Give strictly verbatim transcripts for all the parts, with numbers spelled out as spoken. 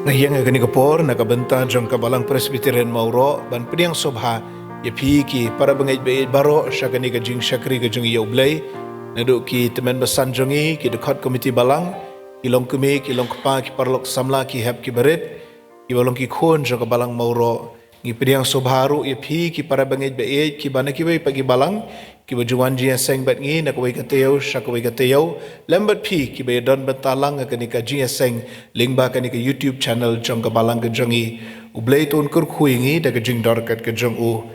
Ïa nga kane ka por na ka bynta jong ka Balang Presbyterian Mawroh ban pdiang sngewbha ïa phi ki para bangeit baieit baroh sha kane ka jingshakri ka jong ïa U Blei, naduh ki tymmen basan jong ngi, ki dkhot komiti balang, ki longkmie, ki longkpa, ki paralok samla, ki hep ki barit, kiba long ki khun jong ka Balang Mawroh. Ngi pdiang sngewbha ruh ïa phi ki para bangeit baieit kiba na kiwei pat ki balang kiba ju wan jingïaseng bad ngi na kawei ka taïew sha kawei ka taïew, lem bad phi kiba ïadon bynta lang ha kane ka jingïaseng lyngba kane ka YouTube channel jong ka balang ka jong ngi. U Blei to un kyrkhu ïa ngi da ka jingdon ryngkat ka jong u.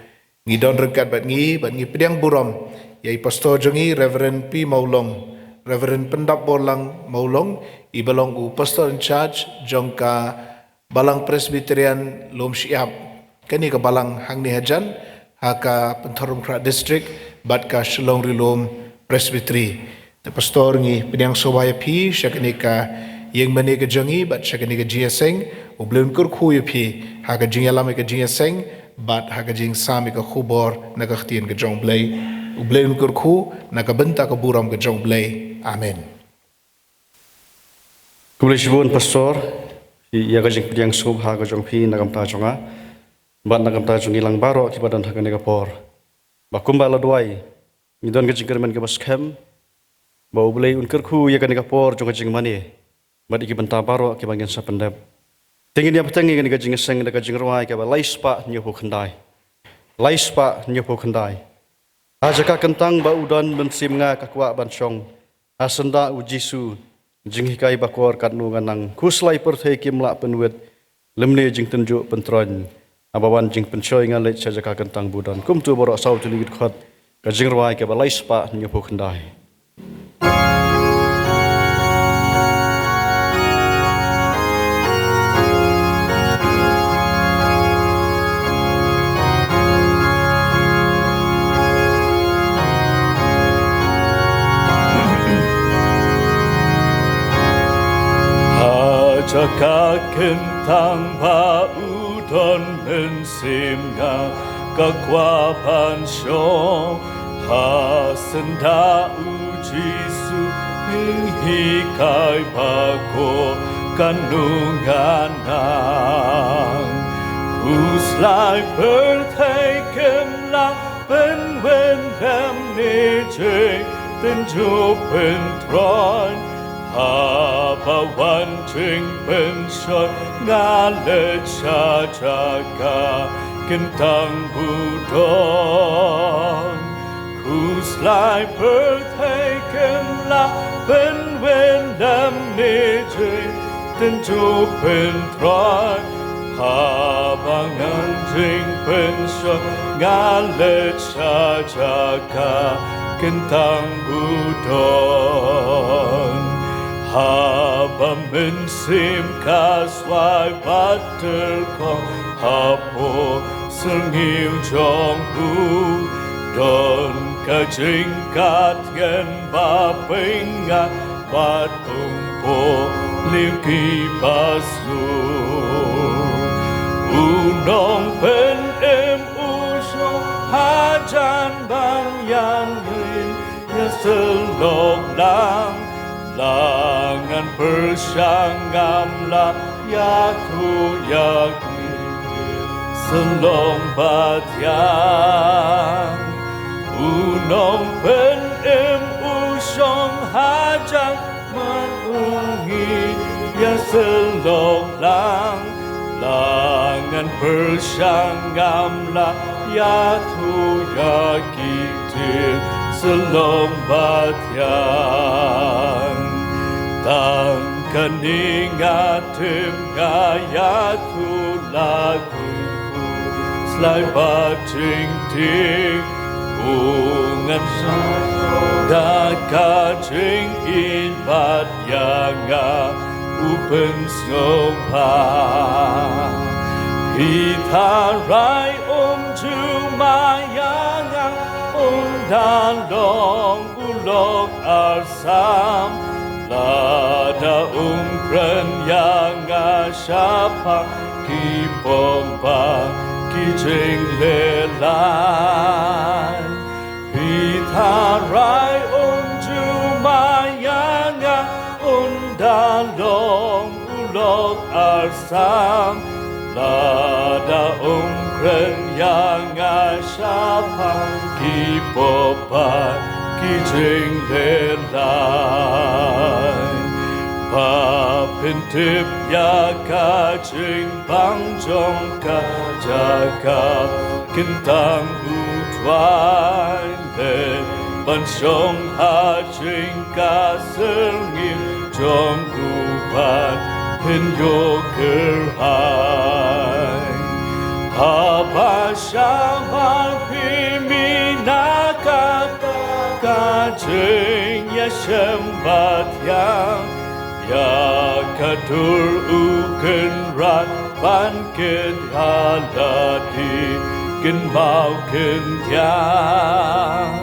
Ngi don ryngkat bad ngi bad ngi pdiang burom ïa i pastor jong ngi, Reverend P Mawlong, Reverend Pyndap Borlang Mawlong, iba long u pastor in charge jong ka Balang Presbyterian Lum Shyiap, kane ka balang hangne hajan ha ka Pynthorumkhrah District bad ka Shillong Ri-lum Presbytery. Te pastor, ngi pdiang sngewbha ïa phi sha kane ka ïingmane ka jong ngi bad sha kane ka jingïaseng. U Blei un kyrkhu ïa phi ha ka jingïalam ïa ka jingïaseng bad ha ka jingsam ïa ka khubor na ka ktien ka jong U Blei. U Blei un kyrkhu na ka bynta ka burom ka jong U Blei. Amen. Khublei shibun pastor ïa ka jingpdiang sngewbha ka jong phi na ka bynta jong nga bad na ka bynta jong ngi lang baroh kiba don ha kane ka por. Ba kumba la duwai, ngi don ka jingkyrmen kaba skhem ba U Blei un kyrkhu ïa kane ka por jong ka jingmane bad ïa ki bynta baroh kiba ngin sa pyndep. Te ngin ïa bteng ïa kane ka jingïaseng da ka jingrwai kaba lai spah hynñiewphew khyndai. Lai spah hynñiewphew khyndai. Ha jaka kyntang ba u don mynsiem nga ka kwah ban shong, ha syndah u Jisu, jinghikai bakor katno nga nang, khuslai pyrthei kim lah pynwit, lymne jingtynjuh pyntroiñ, haba wan jingpynshoi nga leit sha jaka kyntang ba u don. Kumto baroh saw tylli ki dkhot ka jingrwai kaba lai spah hynñiewphew khyndai. Ha jaka kyntang ba u don mynsiem nga ka kwah ban shong, ha syndah u Jisu, jinghikai bakor katno nga nang. Khuslai pyrthei kim lah pynwit lymne jingtynjuh pyntroiñ, haba wan jingpynshoi nga leit sha jaka kyntang ba u don. Khuslai pyrthei kim lah pynwit lymne jingtynjuh pyntroiñ, haba wan jingpynshoi nga leit sha jaka kyntang ba u don. Haba mynsiem ka swai bad tyrkhong hapoh syrngiew jong u, don ka jingkatken ba pyngan bad ym poi lei kiba sniew. U nongpynim u shong hajan ban ïa ngi ïasyllok lang, la ngan pyrshang ngam lah ïathuh ïa ki, syllong ba thiang. U nongpynim u shong hajan ban ïa ngi ïasyllok lang, la ngan pyrshang ngam lah ïathuh ïa ki, ktien syllong ba thiang. Tang kane nga tip, nga ïathuh la kyrkhu, khuslai bad jingtieng, u ngan shah da ka jingïeit bad ïa nga u pynsngewbha. Phi tharai um ju maya ïa nga, um da long u lok arsap, lada um kren ïa nga shaphang ki pop bad ki jinglehrain. Phi tharai um ju maya ïa nga, um da long u lok Arsam lada ong kren ïa nga shaphang ki pop bad ki jingleh lain, ba phin tip ïa ka jingbang jong ka jaka kyntang U Trai, leh ban shong ha jingkasyrngiew jong u bad phin ïoh kyrhai. Haba shabar phi mynta kata ka jingïashem bathiang ïa ka dur U Kynrad ban kit ha lade kynmaw kyndiang.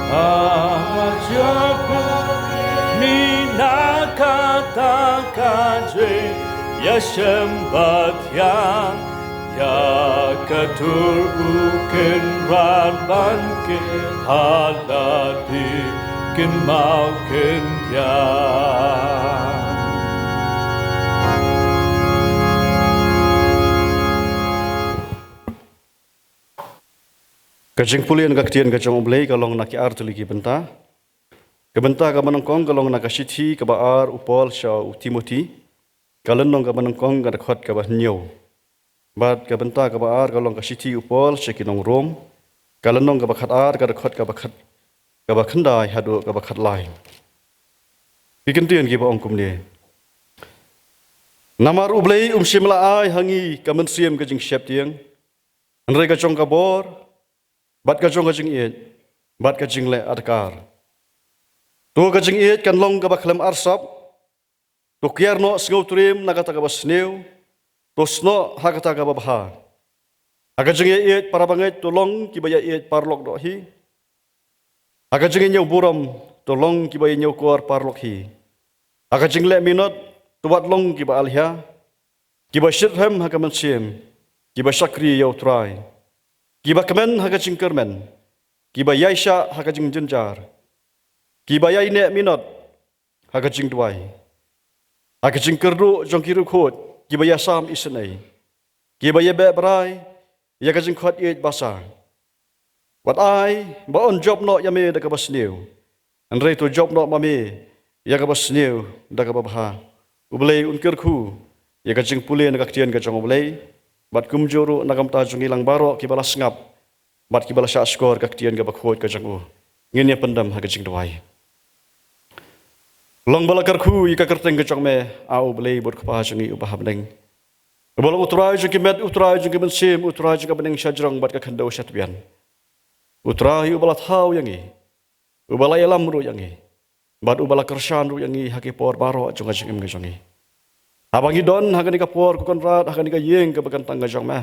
Haba shabar phi mynta kata ka jingïashem bathiang ïa ka dur U Kynrad ban kit ha lade kynmaw kyndiang. Ka jingpule na ka ktien ka jong U Blei ka long na ki ar tylli ki bynta. Ka bynta kaba nyngkong ka long na ka shithi kaba ar u Paul sha u Timothi, ka lynnong kaba nyngkong ka dkhot kaba hynñiew. Bad ka bynta kaba ar ka long ka shithi u Paul sha ki nong Rom, ka lynnong kaba khatar ka dkhot kaba khat, kaba khyndai haduh kaba khatlai. Ki kyntien kiba ong kumne. Namar U Blei um shym la ai ha ngi ka mynsiem ka jingsheptieng, hynrei ka jong ka bor, bad ka jong ka jingïeit, bad ka jingleh adkar. To ka jingïeit kan long kaba khlem arsap. To kiar noh sngewtriem na kata kaba sniew. To snoh ha kata kaba bha. Ha ka jingïaieit para bangeit to long kiba ïaieit paralok doh hi. Ha ka jingïañiew burom to long kiba ïañiew kor paralok hi. Ha ka jingleh minot to wat long kiba alhia, kiba shitrhem ha ka mynsiem, kiba shakri ïa U Trai, kiba kmen ha ka jingkyrmen, kiba ïaishah ha ka jingjynjar, kiba ïaineh minot ha ka jingduwai, ha ka jingkyrduh jong ki riewkhuid, kiba ïasam isynei, kiba ïabeh brai ïa ka jingkhot ïeit basa. Wat ai ba yn jop noh ïa me da kaba sniew, hynrei to jop noh ma me ïa kaba sniew da kaba bha. U Blei un kyrkhu ïa ka jingpule na ka ktien ka jong U Blei. Bad kumjuh ruh na ka bynta jong ngi lang baroh kiba la sngap bad kiba la shah shkor ka ktien kaba khuid ka jong u, ngin ïa pyndem ha ka jingduwai. Long ba la kyrkhu ïa ka kyrteng ka jong me, A U Blei bad Kpa jong ngi uba ha bneng, uba long U Trai jong ki met, U Trai jong ki mynsiem, U Trai jong ka bneng shajrong bad ka khyndew shatbian. U Trai uba la thaw ïa ngi, uba la ïalam ruh ïa ngi, bad uba la kyrshan ruh ïa ngi ha ki por baroh jong ka jingim ka jong ngi. Haba ngi don ha kane ka por ko Kynrad ha kane ka ïing kaba kyntang ka jong me,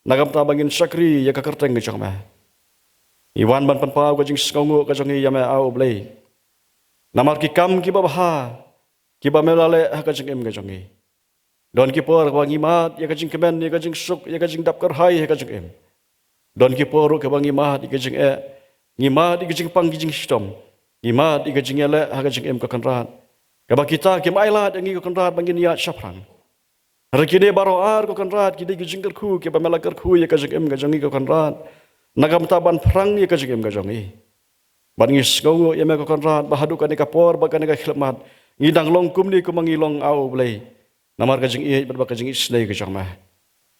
na ka bynta ba ngin shakri ïa ka kyrteng ka jong me, ngi wan ban pynpaw ka jingsngewnguh ka jong ngi ïa me, A U Blei, namar ki kam kiba bha kiba me la leh ha ka jingim ka jong ngi. Don ki por kaba ngi mad ïa ka jingkmen, ïa ka jingsuk, ïa ka jingdap kyrhai ha ka jingim. Don ki por ruh kaba ngi mad ïa ka jingeh, ngi mad ïa ka jingpang ka jingshitom, ngi mad ïa ka jingïaleh ha ka jingim ko Kynrad, kaba kita kim ailad ïa ngi ko Kynrad ba ngin ïaid shaphrang. Hynrei kine baroh ar ko Kynrad ki dei ki jingkyrkhu kiba me la kyrkhu ïa ka jingim ka jong ngi ko Kynrad, na ka bynta ban phrang ïa ka jingim ka jong ngi. Bad ngi sngewnguh ïa me ko Kynrad ba haduh kane ka por bad kane ka khyllipmat ngi dang long kumne kumba ngi long, A U Blei, namar ka jingïeit bad ba ka jingisynei ka jong me.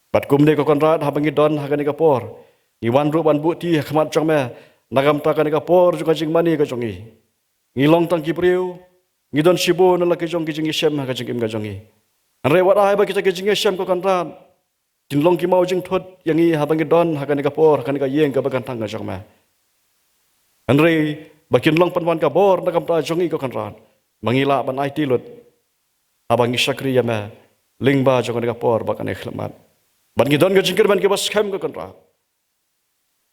Bad kumne ko Kynrad, haba ngi don ha kane ka por, ngi wan ruh ban buh kti ha khmat jong me na ka bynta kane ka por jong ka jingmane ka jong ngi. Ngi long tang ki briew, ngi don shibun na la ki jong ki jingïashem ha ka jingim ka jong ngi. Hynrei wat ai ba kita ki jingïashem ko Kynrad kin long ki maw jingthut ïa ngi haba ngi don ha kane ka por, ha kane ka ïing kaba kyntang ka jong me. Hynrei ba kin long pynban ka bor na ka bynta jong ngi ko Kynrad, ba ngi lah ban aiti lut haba ngi shakri ïa me lyngba jong kane ka por bad kane ka khyllipmat. Bad ngi don ka jingkyrmen kaba skhem ko Kynrad,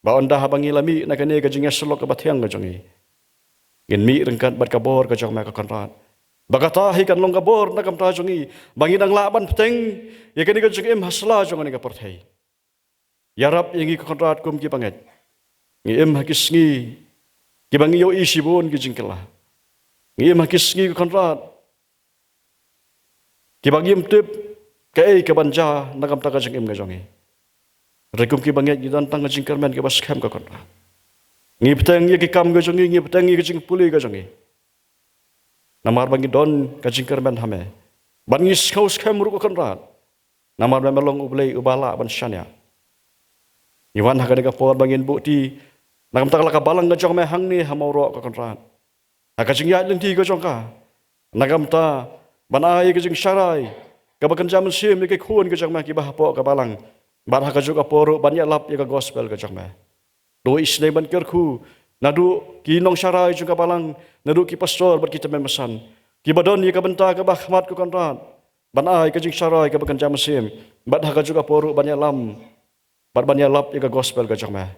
ba ynda haba ngi la mih na kane ka jingïasyllok kaba thiang ka jong ngi, ngin mih ryngkat bad ka bor ka jong me ko Kynrad. Ba kata hi kan long ka bor na ka bynta jong ngi, ba ngi dang lah ban bteng ïa kane ka jingim ha sla jong kane ka pyrthei. Ïarap ïa ngi ko Kynrad kum ki bangeit. Ngi im ha ki sngi kiba ngi ïohi shibun ki jingkylla. Ngi im ha ki sngi ko Kynrad kiba ngim tip Kaei kaban jia na ka bynta ka jingim ka jong ngi? Hynrei kum kiba ngeit ngi don tang ka jingkyrmen kaba skhem ko Kynrad. Ngi bteng ïa ki kam ka jong ngi, ngi bteng ïa ka jingpule ka jong ngi. Namar ba ngi don ka jingkyrmen ha me. Bad ngi sngew skhem ruh ko Kynrad. Namar ba me long U Blei uba lah ban shaniah. Ngi wan ha kane ka por ba ngin buh kti na ka bynta la ka balang ka jong me hangne ha Mawroh ko Kynrad. Ha ka jingïaid lynti ka jong ka, na ka bynta ban ai ka jingsharai kaba kynja mynsiem ïa ki khun ka jong me kiba hapoh ka balang. Bad ha kajuh ka por ruh ban ïalap ïa ka gospel ka jong me. To isynei ban kyrkhu naduh ki nongsharai jong ka balang, naduh ki pastor bad ki tymmen basan, kiba don ïa ka bynta kaba khmat ko Kynrad ban ai ka jingsharai kaba kynja mynsiem. Bad ha kajuh ka por ruh ban ïalam bad ban ïalap ïa ka gospel ka jong me.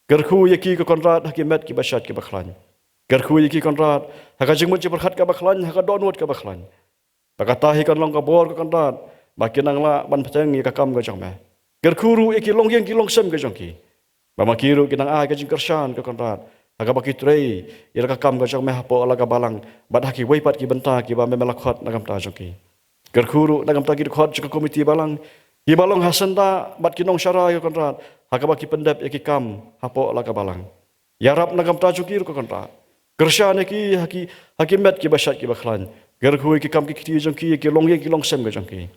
Kyrkhu ïa ki ko Kynrad ha ki met kiba shait kiba khlaiñ. Kyrkhu ïa ki Kynrad ha ka jingmut jingpyrkhat kaba khlaiñ, ha ka dohnud kaba khlaiñ. Ba kata hi kan long ka bor ko Kynrad ba kin nang lah ban bteng ïa ka kam ka jong me. Kyrkhu ruh ïa ki longïing ki longsem ka jong ki, ba ma ki ruh kin nang ai ka jingkyrshan ko Kynrad ha kaba ki trei ïa la ka kam ka jong me hapoh la ka balang bad ha kiwei pat ki bynta kiba me me la khot na ka bynta jong ki. Kyrkhu ruh na ka bynta ki dkhot jong ka komiti balang, kiba long ha syndah bad ki nongsharai ko Kynrad, ha kaba ki pyndep ïa ki kam hapoh la ka balang. Ïarap na ka bynta jong ki ruh ko Kynrad. Kyrshan ïa ki ha ki, ha ki met kiba shait kiba khlaiñ. Kyrkhu ïa ki kam ki kti jong ki, ïa ki longïing ki longsem ka jong ki,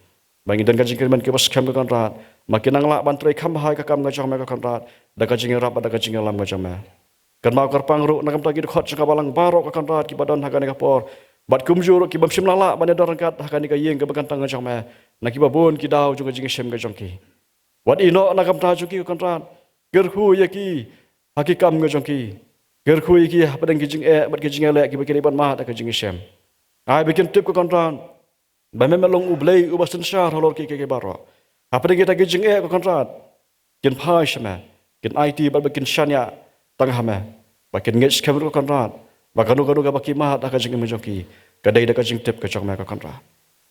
ba ngin don ka jingkyrmen kaba skhem ko Kynrad, ba kin nang lah ban trei kham bha ïa ka kam ka jong me ko Kynrad, da ka jingïarap bad da ka jingïalam ka jong me. Kynmaw kyrpang ruh na ka bynta ki dkhot jong ka balang baroh ko Kynrad kiba don ha kane ka por, bad kumjuh ruh ki bym shym la lah ban ïadon ryngkat ha kane ka ïing kaba kyntang ka jong me na kiba bun ki daw jong ka jingïashem ka jong ki. Wat ïehnoh na ka bynta jong ki ko Kynrad. Kyrkhu ïa ki ha ki kam ka jong ki. Kyrkhu ïa ki hapdeng ki jingeh bad ki jingïaleh kiba ki dei ban mad ha ka jingïashem. Ai ba kin tip ko Kynrad ba me me long U Blei uba synshar halor kiei kiei baroh. Hapdeng kita ki jingeh ko Kynrad, kin phai sha me, kin aiti bad ba kin shaniah tang ha me, ba kin ngeit skhem ruh ko Kynrad ba kano kano kaba ki mad ha ka jingim ka jong ki, ka dei da ka jingtip ka jong me ko Kynrad.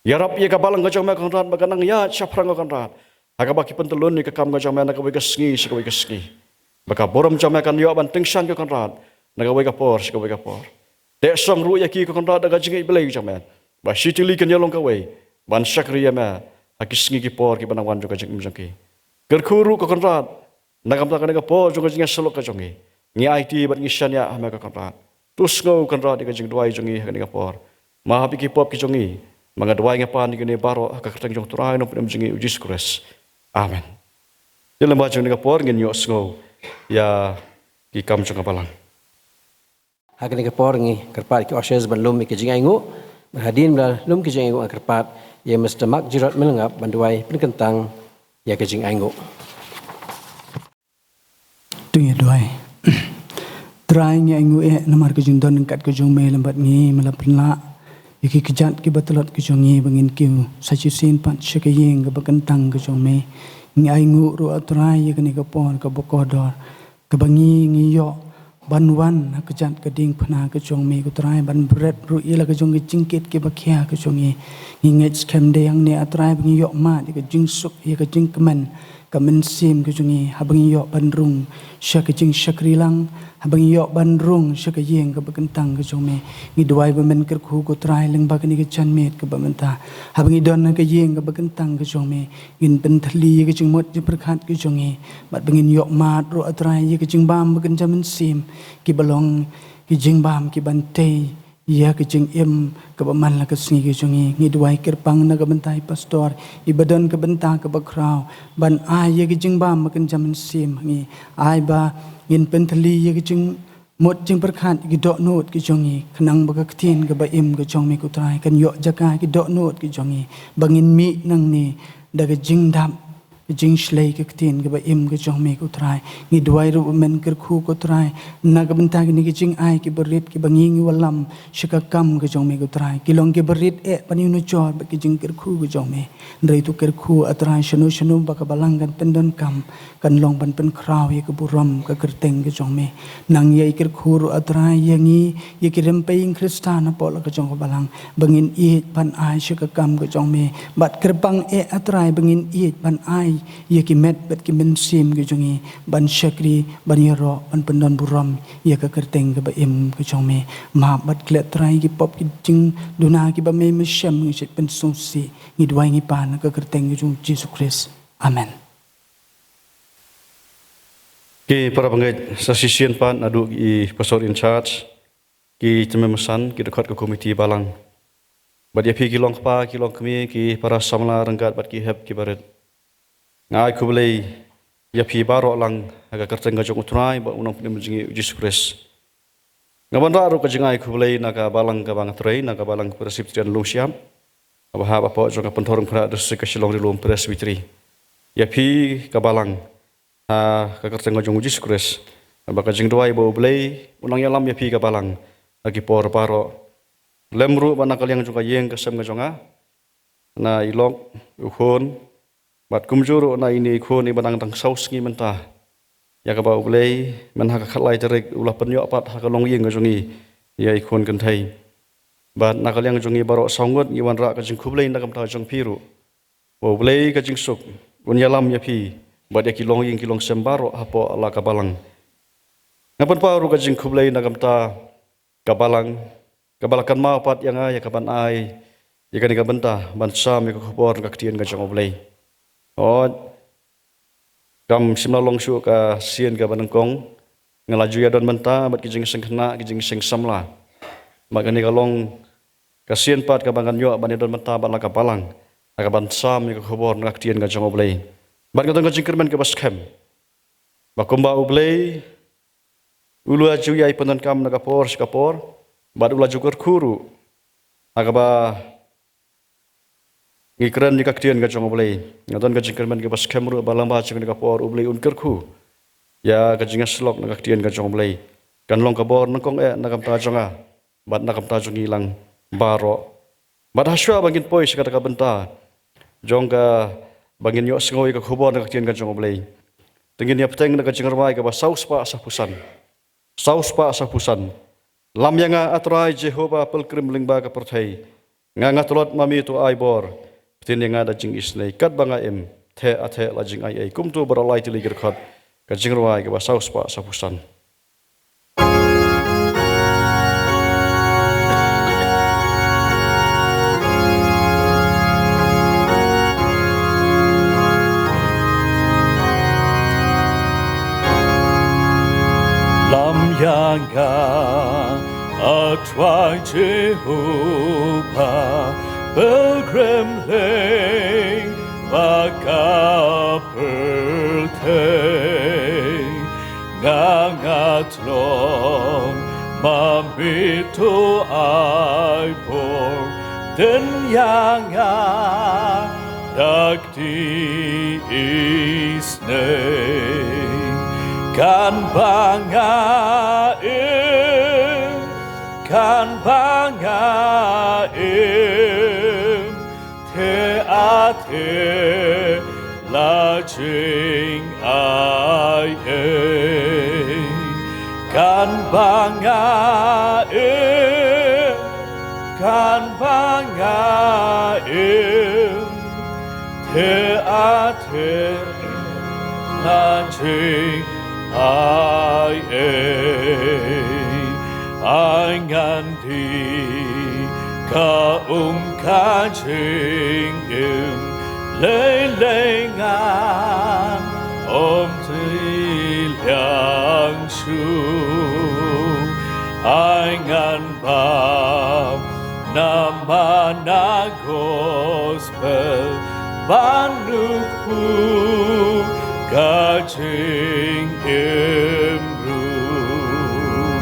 Ïarap ïa ka balang ka jong me ko Kynrad ba kan nang ïaid shaphrang ko Kynrad, ha kaba ki pyntyllun ïa ka kam ka jong me na kawei ka sngi sha kawei ka sngi, ba ka burom jong me kan ïoh ban tyngshaiñ ko Kynrad na kawei ka por sha kawei ka por. Teh song ruh ïa ki ko Kynrad da ka jingïeit Blei jong me, ba shi tylli kin ïalong kawei ban shakri ïa me ha ki sngi ki por kiba nang wan jong ka jingim jong ki. Kyrkhu ruh ko Kynrad na ka bynta kane ka por jong ka jingïasyllok ka jong ngi. Ngi aiti bad ngi shaniah ha me ko Kynrad. To sngew Kynrad ïa ka jingduwai jong ngi ha kane ka por. Map ïa ki pop ki jong ngi. Ba nga duwai nga pan ïa kine baroh ha ka kyrteng jong U Trai Nongpynim jong ngi U Jisu Khrist. Amen. Te lyngba jong kane ka por ngin ïohsngew ïa ki kam jong ka balang. Ha kane ka por ngi kyrpad ki ushers ban lum ïa ki jingainguh. Bad hadien ba la lum ki jingainguh nga kyrpad ïa Mister Mark Jirot Mylngap ban duwai pynkyntang ïa ki jingainguh. To ïa duwai. Trai, ngi ainguh eh namar ka jingdon ryngkat ka jong me lem bad ngi, me la pynlah ïa ki kjat kiba tlot ka jong ngi ba ngin kiew sa shisien pat sha ka ïing kaba kyntang ka jong me. Ngi ainguh ruh ah Trai ïa kane ka por kaba kordor, kaba ngi, ngi ïoh ban wan ha kjat ka diengphna ka jong me ko Trai, ban bret ruh ïa la ka jong ka jingkit kiba khia ka jong ngi. Ngi ngeit skhem dei hangne ah Trai ba ngi ïoh mad ïa ka jingsuk, ïa ka jingkmen ka mynsiem ka jong ngi, haba ngi ïoh ban rung sha ka jingshakri lang, haba ngi ïoh ban rung sha ka ïing kaba kyntang ka jong me. Ngi duwai ba men kyrkhu ko Trai lyngba kane ka janmiet kaba mynta, haba ngi don ha ka ïing kaba kyntang ka jong me, ngin pynthylli ïa ka jingmut jingpyrkhat ka jong ngi, bad ba ngin ïoh mad ruh ah Trai ïa ka jingbam ba kynja mynsiem, kiba long ki jingbam kiban tei ïa ka jingim kaba man la ka sngi ka jong ngi. Ngi duwai kyrpang na ka bynta i pastor, iba don ka bynta kaba khraw ban ai ïa ka jingbam ba kynja mynsiem ha ngi. Ai ba ngin pynthylli ïa ka jingmut jingpyrkhat, ïa ki dohnud ki jong ngi, khnang ba ka ktien kaba im ka jong me ko Trai kan ïoh jaka ki dohnud ki jong ngi, ba ngin mih nangne da ka jingdap, ka jingshlei ka ktien kaba im ka jong me ko Trai. Ngi duwai ruh ba men kyrkhu ko Trai na ka bynta kine ki jingai kiba rit kiba ngi ngi wallam sha ka kam ka jong me ko Trai. Ki long kiba rit eh ban ïanujor bad ki jingkyrkhu ka jong me. Hynrei to kyrkhu ah Trai, shano shano ba ka balang kan pyndonkam, kan long ban pynkhraw ïa ka burom ka kyrteng ka jong me. Nang ïai kyrkhu ruh ah Trai ïa ngi, ïa ki rympei khristan hapoh la ka jong ka balang, ba ngin ïeit ban ai sha ka kam ka jong me. Bad kyrpang eh ah Trai ba ngin ïeit ban ai ïa ki met bad ki mynsiem ki jong ngi ban shakri, ban ïaroh, ban pyndon burom ïa ka kyrteng kaba im ka jong me. Map bad klet Trai ki pop, ki jingduna kiba me me shem, ngi shait pynsngewsih, ngi duwai ngi pan ha ka kyrteng ka jong Jisu Khrist. Amen. Ki para bangeit, sa shisien pat naduh i pastor in charge, ki tymmen basan, ki dkhot ka komiti balang, bad ïa phi ki long kpa, ki long kmie, ki para samla ryngkat bad ki hep ki barit, nga ai khublei ïa phi baroh lang ha ka kyrteng ka jong U Trai bad U Nongpynim jong ngi U Jisu Khrist. Nga wanrah ruh ka jingai khublei na ka balang kaba nga trei, na ka balang Presbyterian Lumshyiap, kaba hap hapoh jong ka Pynthorumkhrah, District ka Shillong Ri Lum Presbytery. Ïa phi ka balang, ha ka kyrteng ka jong U Jisu Khrist, ba ka jingduwai ba U Blei un nang ïalam ïa phi ka balang ha ki por baroh. Lem ruh ba na ka liang jong ka ïing ka sem ka jong nga, na i lok, u khun, bad kumjuh ruh na ine i khun iba dang dang saw sngi mynta, ïa kaba U Blei, myn ha ka khatlai tarik u la pynïoh pat ha ka longïing ka jong ngi ïa i khun kynthei. Bad na ka liang jong ngi baroh saw ngut ngi wanrah ka jingkhublei na ka bynta jong phi ruh, ba U Blei ka jingsuk un ïalam ïa phi bad ïa ki longïing ki longsem baroh hapoh la ka balang. Nga pynpaw ruh ka jingkhublei na ka bynta ka balang, kaba la kynmaw pat ïa nga ïa kaban ai ïa kane ka bynta ban sam ïa ka khubor na ka ktien ka jong U Blei. Hooid, kam shym la long shuh ka sien kaba nyngkong nga la ju ïadon bynta bad ki jingseng khynnah, ki jingseng samla. Bad kane ka long ka sien pat kaba ngan ïoh ban ïadon bynta bad la ka balang ha kaban sam ïa ka khubor na ka ktien ka jong U Blei. Bad nga don ka jingkyrmen kaba skhem ba kumba U Blei u la ju ïai pyndonkam na ka por sha ka por, bad u la ju kyrkhu ruh ha kaba ngi kren ïa ka ktien ka jong U Blei. Nga don ka jingkyrmen kaba skhem ruh ba lyngba jong kane ka por U Blei un kyrkhu ïa ka jingïasyllok na ka ktien ka jong U Blei. Kan long ka bor nyngkong eh na ka bynta jong nga bad na ka bynta jong ngi lang baroh. Bad hashwa ba ngin poi sha kata ka bynta jong kaba ngin ïohsngew ïa ka khubor na ka ktien ka jong U Blei, to ngin ïa bteng na ka jingrwai kaba saw spah saphew san. Saw spah saphew san. Lam ïa nga, A Trai Jehobah, pilkrim lyngba ka pyrthei. Nga, nga tlot, ma me to ai bor. Btin ïa nga da jingisynei. Katba nga im, theh ah theh la jingaiei. Kumto baroh lai tylli ki dkhot ka jingrwai kaba saw spah saphew san. Lam ïa nga, A Trai Jehobah, pilgrim lyngba ka pyrthei. Nga, nga tlot, ma me to ai bor, btin ïa nga da jingisynei. Katba nga im, katba nga im, theh ah theh la jingaiei. Katba nga im, katba nga im, theh ah theh la jingaiei. Ai ngan die ka um ka jingim, lei lei ngan ym die liang shuh. Ai ngan bam namar na gospel, ban nukpu ka jingim ruh.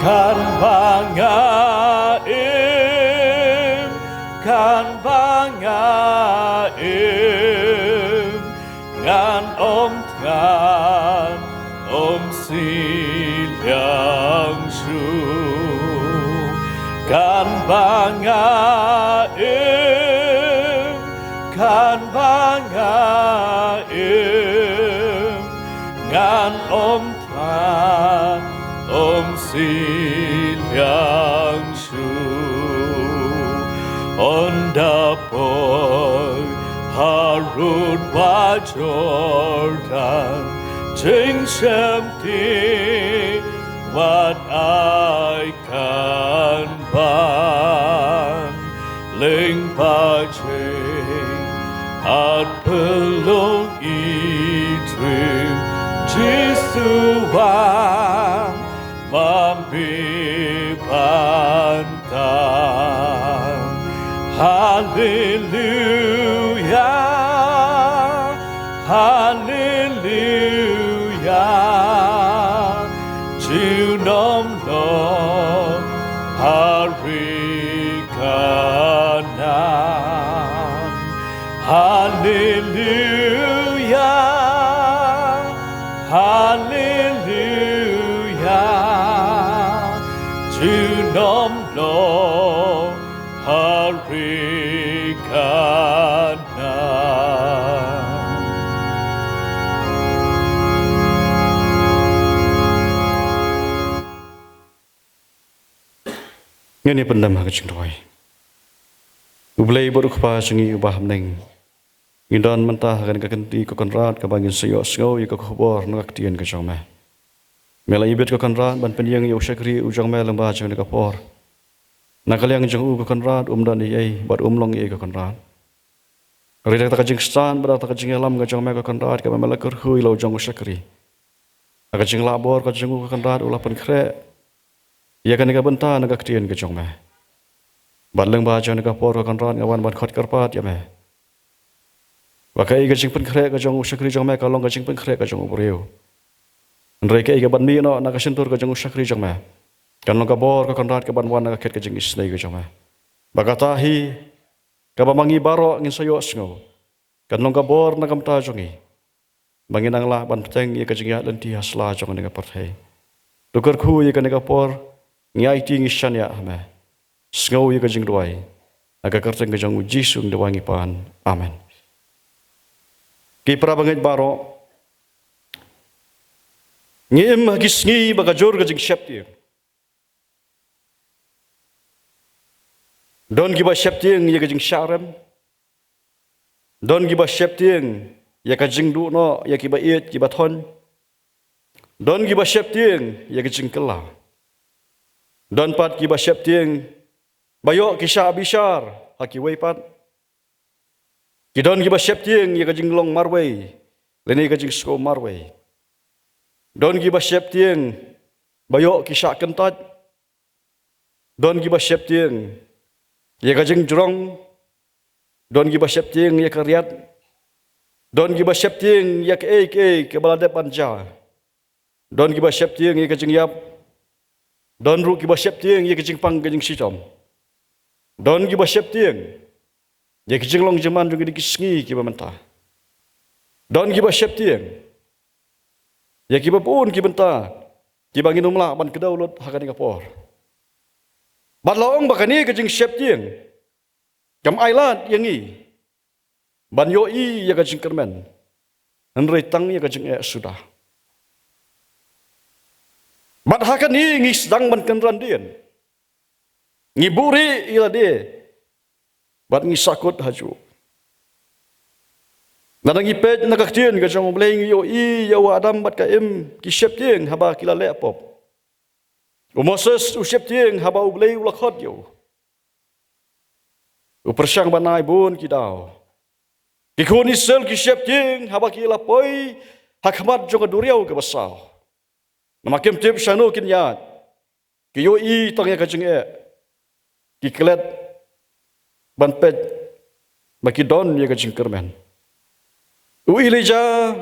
Katba nga im, katba nga im, ngan ym thngan, ym sie liang shuh. Katba nga im, katba nga im, ngan ym thngan, ym sie liang shuh. Ynda poi harud Ba Jordan jingshemti wat ai kan ban lyngba jingpyllait i trim Jisu wan ma mi ban tang. Haleluya, haleluya. Junom long ha ri Kanan. Haleluya, haleluya. Junom long ha ri Kanan. Ngin ïa pyndem ha ka jingduwai. U Blei bad u Kpa jong ngi uba ha bneng, ngi don mynta ha kane ka kynti ko Kynrad kaba ngin sa ïohsngew ïa ka khubor na ka ktien ka jong me. Me la ibit ko Kynrad ban pynïeng ïa u shakri u jong me lyngba jong kane ka por. Na ka liang jong u ko Kynrad um don ei ei bad um long ei ei ko Kynrad. Hynrei da kata ka jingstad bad da kata ka jingïalam ka jong me ko Kynrad kaba me la kyrkhu ïa la u jong u shakri. Ha ka jinglah bor ka jong u ko Kynrad u la pynkhreh ïa kane ka bynta na ka ktien ka jong me. Bad lyngba jong kane ka por ko Kynrad nga wan ban khot kyrpad ïa me ba kaei ka jingpynkhreh ka jong u shakri jong me ka long ka jingpynkhreh ka jong u briew. Hynrei kaei kaban mih noh na ka shyntur ka jong u shakri jong me kan long ka bor ko Kynrad kaban wan na ka khet ka jingisynei ka jong me. Ba kata hi kaba ma ngi baroh ngin sa ïohsngew kan long ka bor na ka bynta jong ngi ba ngin nang lah ban bteng ïa ka jingïaid lynti ha sla jong kane ka pyrthei. To kyrkhu ïa kane ka por, ngi aiti ngi shaniah ha me. Sngew ïa ka jingduwai ha ka kyrteng ka jong u Jisu ngi duwai ngi pan. Amen. Ki para bangeit baroh, ngi im ha ki sngi ba ka jur ka jingsheptieng. Don kiba sheptieng ïa ka jingshah rem. Don kiba sheptieng ïa ka jingduh noh ïa kiba ïeit kiba thoiñ. Don kiba sheptieng ïa ka jingkylla. Don pat kiba sheptieng ba ïoh ki shah bishar ha kiwei pat. Ki don kiba sheptieng ïa ka jinglong marwei lane ka jingsngew marwei. Don kiba sheptieng ba ïoh ki shah kyntait. Don kiba sheptieng ïa ka jingjrong. Don kiba sheptieng ïa ka riat. Don kiba sheptieng ïa kaei kaei kaba la dep ban jia. Don kiba sheptieng ïa ka jingïap. Don ruh kiba sheptieng ïa ka jingpang ka jingshitom. Don kiba sheptieng ïa ka jinglong jingman jong kine ki sngi kiba mynta. Don kiba sheptieng ïa kiba bun ki bynta kiba ngin ym lah ban kdew lut ha kane ka por. Bad la ong ba kane ka jingsheptieng kam ailad ïa ngi ban ïohi ïa ka jingkyrmen, hynrei tang ïa ka jingeh suda. Bad ha kane ngi sdang ban kynran dien, ngi buhrieh ïa lade bad ngi sahkut hajuh. Lada ngi peit na ka ktien ka jong U Blei ngi ïohi ïa u Adam bad ka Im ki sheptieng haba ki la leh pop. U Moses u sheptieng haba U Blei u la khot ïa u. U pyrshang ban ai bun ki daw. Ki khun Israel ki sheptieng haba ki la poi ha khmat jong ka duriaw kaba saw. Namar kim tip shano kin ïaid. Ki ïohi tang ïa ka jingeh. Ki klet ban peit ba ki don ïa ka jingkyrmen. U Elijah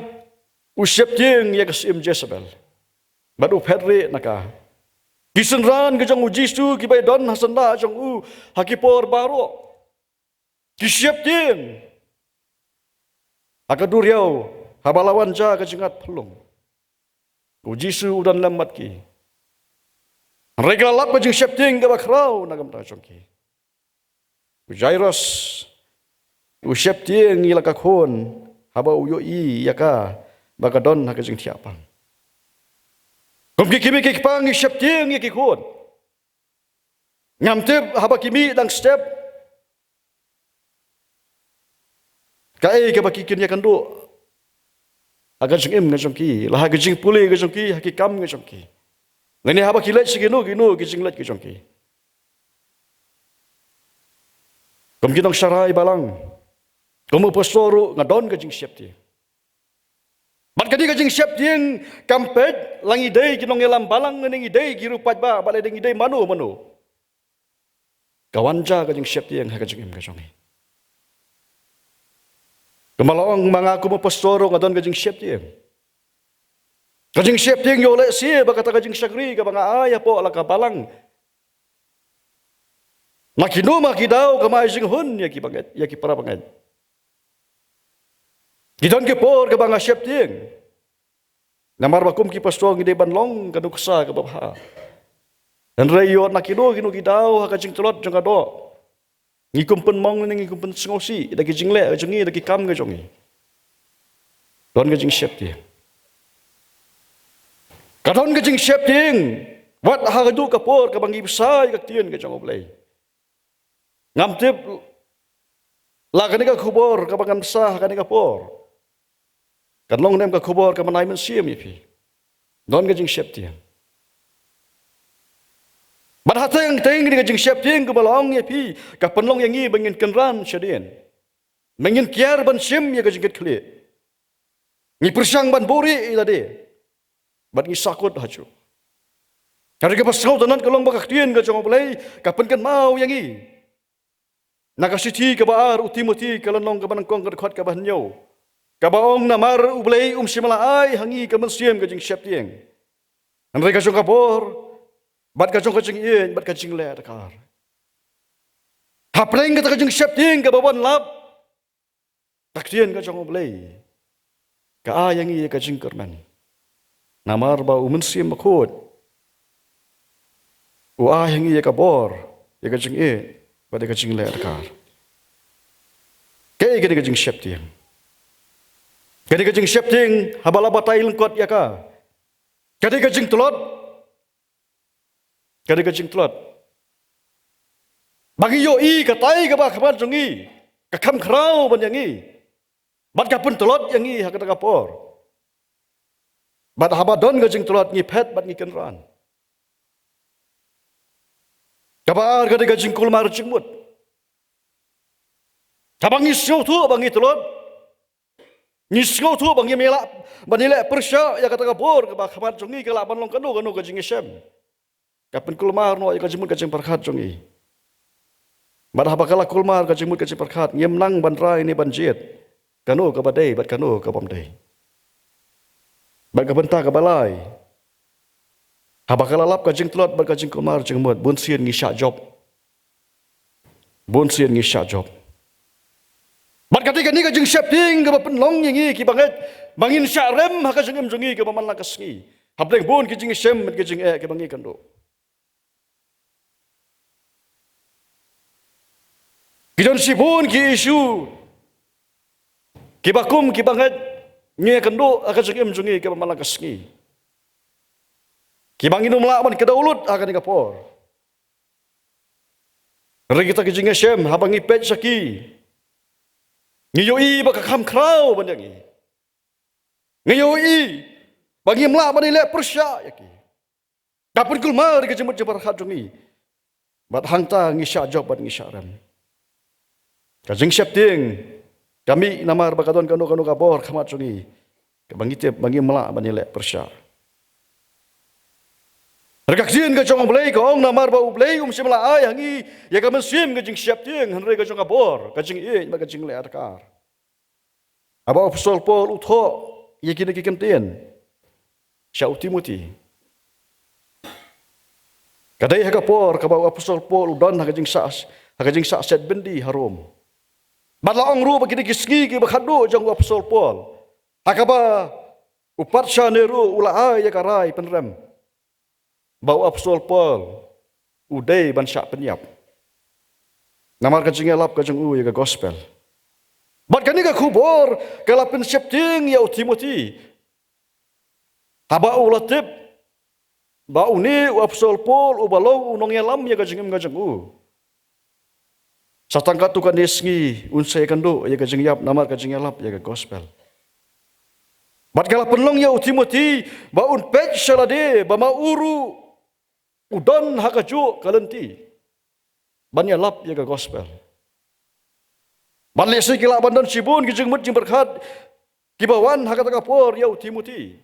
u sheptieng ïa ka Syiem Jezebel bad u phet rieh na ka. Ki synran ka jong U Jisu kiba ïadon ha syndah jong u ha ki por baroh ki sheptieng ha ka duriaw haba la wan jia ka jingïaid phyllung. U Jisu u don lem bad ki. Hynrei ki la lap ka jingsheptieng kaba khraw na ka bynta jong ki. U Jairus u sheptieng ïa la ka khun haba u ïohi ïa ka ba ka don ha ka jingthiah pang. Kum ki kmie ki kpa ngi sheptieng ïa ki khun. Ngam tip haba ki mih dang step Kaei kaba ki kin ïakynduh ha ka jingim ka jong ki, la ha ka jingpule ka jong ki, ha ki kam ka jong ki, lane haba ki leit sha kino kino ki jingleit ka jong ki. Kum ki nongshakri balang, kum u pastor ruh nga don ka jingsheptieng. Bad kane ka jingsheptieng kam peit la ngi dei ki nongïalam balang ne ngi dei ki riewpaidbah, bad la ngi dei mano mano. Ka wan ja ka jingsheptieng ha ka jingim ka jong ngi. Kumba la ong, ma nga kum u pastor ruh nga don ka jingsheptieng. Ka jingsheptieng ïoh lehse ba kata ka jingshakri kaba nga ai hapoh la ka balang, na kino ma ki daw kam ai jinghun ïa ki bangeit, ïa ki para bangeit. Ki don ki por kaba nga sheptieng. Namar ba kum ki pastor ngi dei ban long ka nuksa kaba bha. Hynrei ïoh na kino kino ki daw ha ka jingtlot jong ka doh, ngi kum pynmong ne ngi kum pynsngewsih da ki jingleh ka jong ngi, da ki kam ka jong ngi. Don ka jingsheptieng. Ka don ka jingsheptieng wat ha kajuh ka por kaba ngi bsa ïa ka ktien ka jong U Blei. Ngam tip la kane ka khubor kaba ngan bsa ha kane ka por kan long ne em ka khubor kaba ai mynsiem ïa phi. Don ka jingsheptieng. Bad ha teng teng kane ka jingsheptieng kaba la ong ïa phi, ka pynlong ïa ngi ba ngin kynran shadien, ba ngin kiar ban shim ïa ka jingkitkhlieh. Ngi pyrshang ban buhrieh ïa lade, bad ngi sahkut hajuh. Hynrei kaba sngewtynnat ka long ba ka ktien ka jong U Blei ka pynkynmaw ïa ngi. Na ka shithi kaba ar u Timothi, ka lynnong kaba nyngkong, ka dkhot kaba hynñiew, kaba ong, namar U Blei um shym la ai ha ngi ka mynsiem ka jingsheptieng, hynrei ka jong ka bor, bad ka jong ka jingïeit, bad ka jinglehraiñ. Hapdeng kata ka jingsheptieng kaba wan lap, ka ktien ka jong U Blei ka ai ha ngi ïa ka jingkyrmen. Namar ba U Mynsiem Bakhuid u ai ha ngi ïa ka bor, ïa ka jingïeit, bad ïa ka jinglehraiñ. Kaei kane ka jingsheptieng? Kane ka jingsheptieng, haba la batai lyngkot ïa ka, kane ka jingtlot, kane ka jingtlot, ba ngi ïohi katai kaba ha khmat jong ngi ka kham khraw ban ïa ngi, bad ka pyntlot ïa ngi ha kata ka por. Bad haba don ka jingtlot ngi phet bad ngi kynran. Kaba ar ka dei ka jingkulmar jingmut. Haba ngi sngewthuh ba ngi tlot, ngi sngewthuh ba ngim lah ban ïaleh pyrshah ïa kata ka bor kaba ha khmat jong ngi, ka lah ban long kano kano ka jingïashem. Ka pynkulmar noh ïa ka jingmut ka jingpyrkhat jong ngi. Bad haba ka la kulmar ka jingmut ka jingpyrkhat, ngim nang ban rai ne ban jied kano kaba dei bad kano ka bym dei. Bad ka bynta kaba lai, haba ka la lap ka jingtlot bad ka jingkulmar jingmut, bunsien ngi shah jop. Bunsien ngi shah jop. Bad kata kane ka jingsheptieng kaba pynlong ïa ngi ki bangeit ba ngin shah rem ha ka jingim jong ngi kaba man la ka sngi, hapdeng bun ki jingïashem bad ki jingeh kiba ngi kynduh. Ki don shibun ki issue kiba kum ki bangeit ngi kynduh ha ka jingim jong ngi kaba man la ka sngi, kiba ngin ym lah ban kdew lut ha kane ka por. Hynrei kita ki jingïashem, haba ngi peit sha ki, ngi ïohi ba ka kham khraw ban ïa ngi. Ngi ïohi ba ngim lah ban ïaleh pyrshah ïa ki. Ka pynkulmar ïa ka jingmut jingpyrkhat jong ngi. Bad hangta ngi shah jop bad ngi shah rem. Ka jingsheptieng ka mih namar ba ka don kano kano ka bor ha khmat jong ngi kaba ngi tip ba ngim lah ban ïaleh pyrshah. Hynrei ka ktien ka jong U Blei ka ong, namar ba U Blei um shym la ai ha ngi ïa ka mynsiem ka jingsheptieng, hynrei ka jong ka bor, ka jingïeit bad ka jinglehraiñ. Haba u Apostol Paul u thoh ïa kine ki kyntien sha u Timothi, ka dei ha ka por kaba u Apostol Paul u don ha ka jingsah, ha ka jingsah set byndi ha Rom. Bad la ong ruh ba kine ki sngi kiba khatduh jong u Apostol Paul, ha kaba u patsha Nero u la ai ïa ka rai pynrem ba u Apostol Paul u dei ban shah pynïap namar ka jingïalap ka jong u ïa ka gospel. Bad kane ka khubor ka la pynsheptieng ïa u Timothi haba u la tip ba une u Apostol Paul uba long u nongïalam ïa ka jingim ka jong u, Sa tang katto katne sngi un sa ïakynduh ïa ka jingïap namar ka jingïalap ïa ka gospel. Bad ka la pynlong ïa u Timothy ba un peit sha lade ba ma u ruh u don ha kajuh ka lynti ban ïalap ïa ka gospel. Bad lehse ki lah ban don shibun ki jingmut jingpyrkhat kiba wan ha kata ka por ïa u Timothy.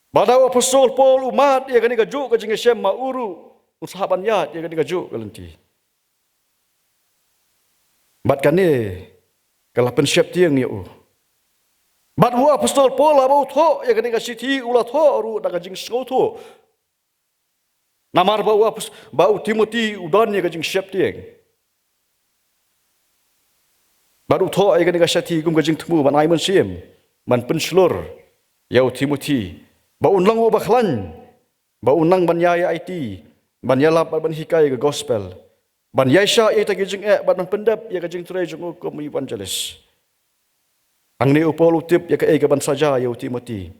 Bad da u apostol Paul u mad ïa kane kajuh ka jingïashem, ma u ruh un sa hap ban ïaid ïa kane kajuh ka lynti. Bad kane ka la pynsheptieng ïa u. Bad u apostol Paul haba u thoh ïa kane ka shithi u la thoh ruh da ka jingsngewthuh. Namar ba u apos-, ba u Timothy u don ïa ka jingsheptieng. Bad u thoh ïa kane ka shithi kum ka jingthmu ban ai mynsiem ban pynshlur ïa u Timothy ba un long uba khlaiñ, ba un nang ban ïai aiti, ban ïalap bad ban hikai ïa ka gospel, ban ïaishah ïa kita ki jingeh bad ban pyndep ïa ka jingtrei jong u kum u evangelist. Hangne u Paul u tip ïa kaei kaban sa jia ïa u Timothy.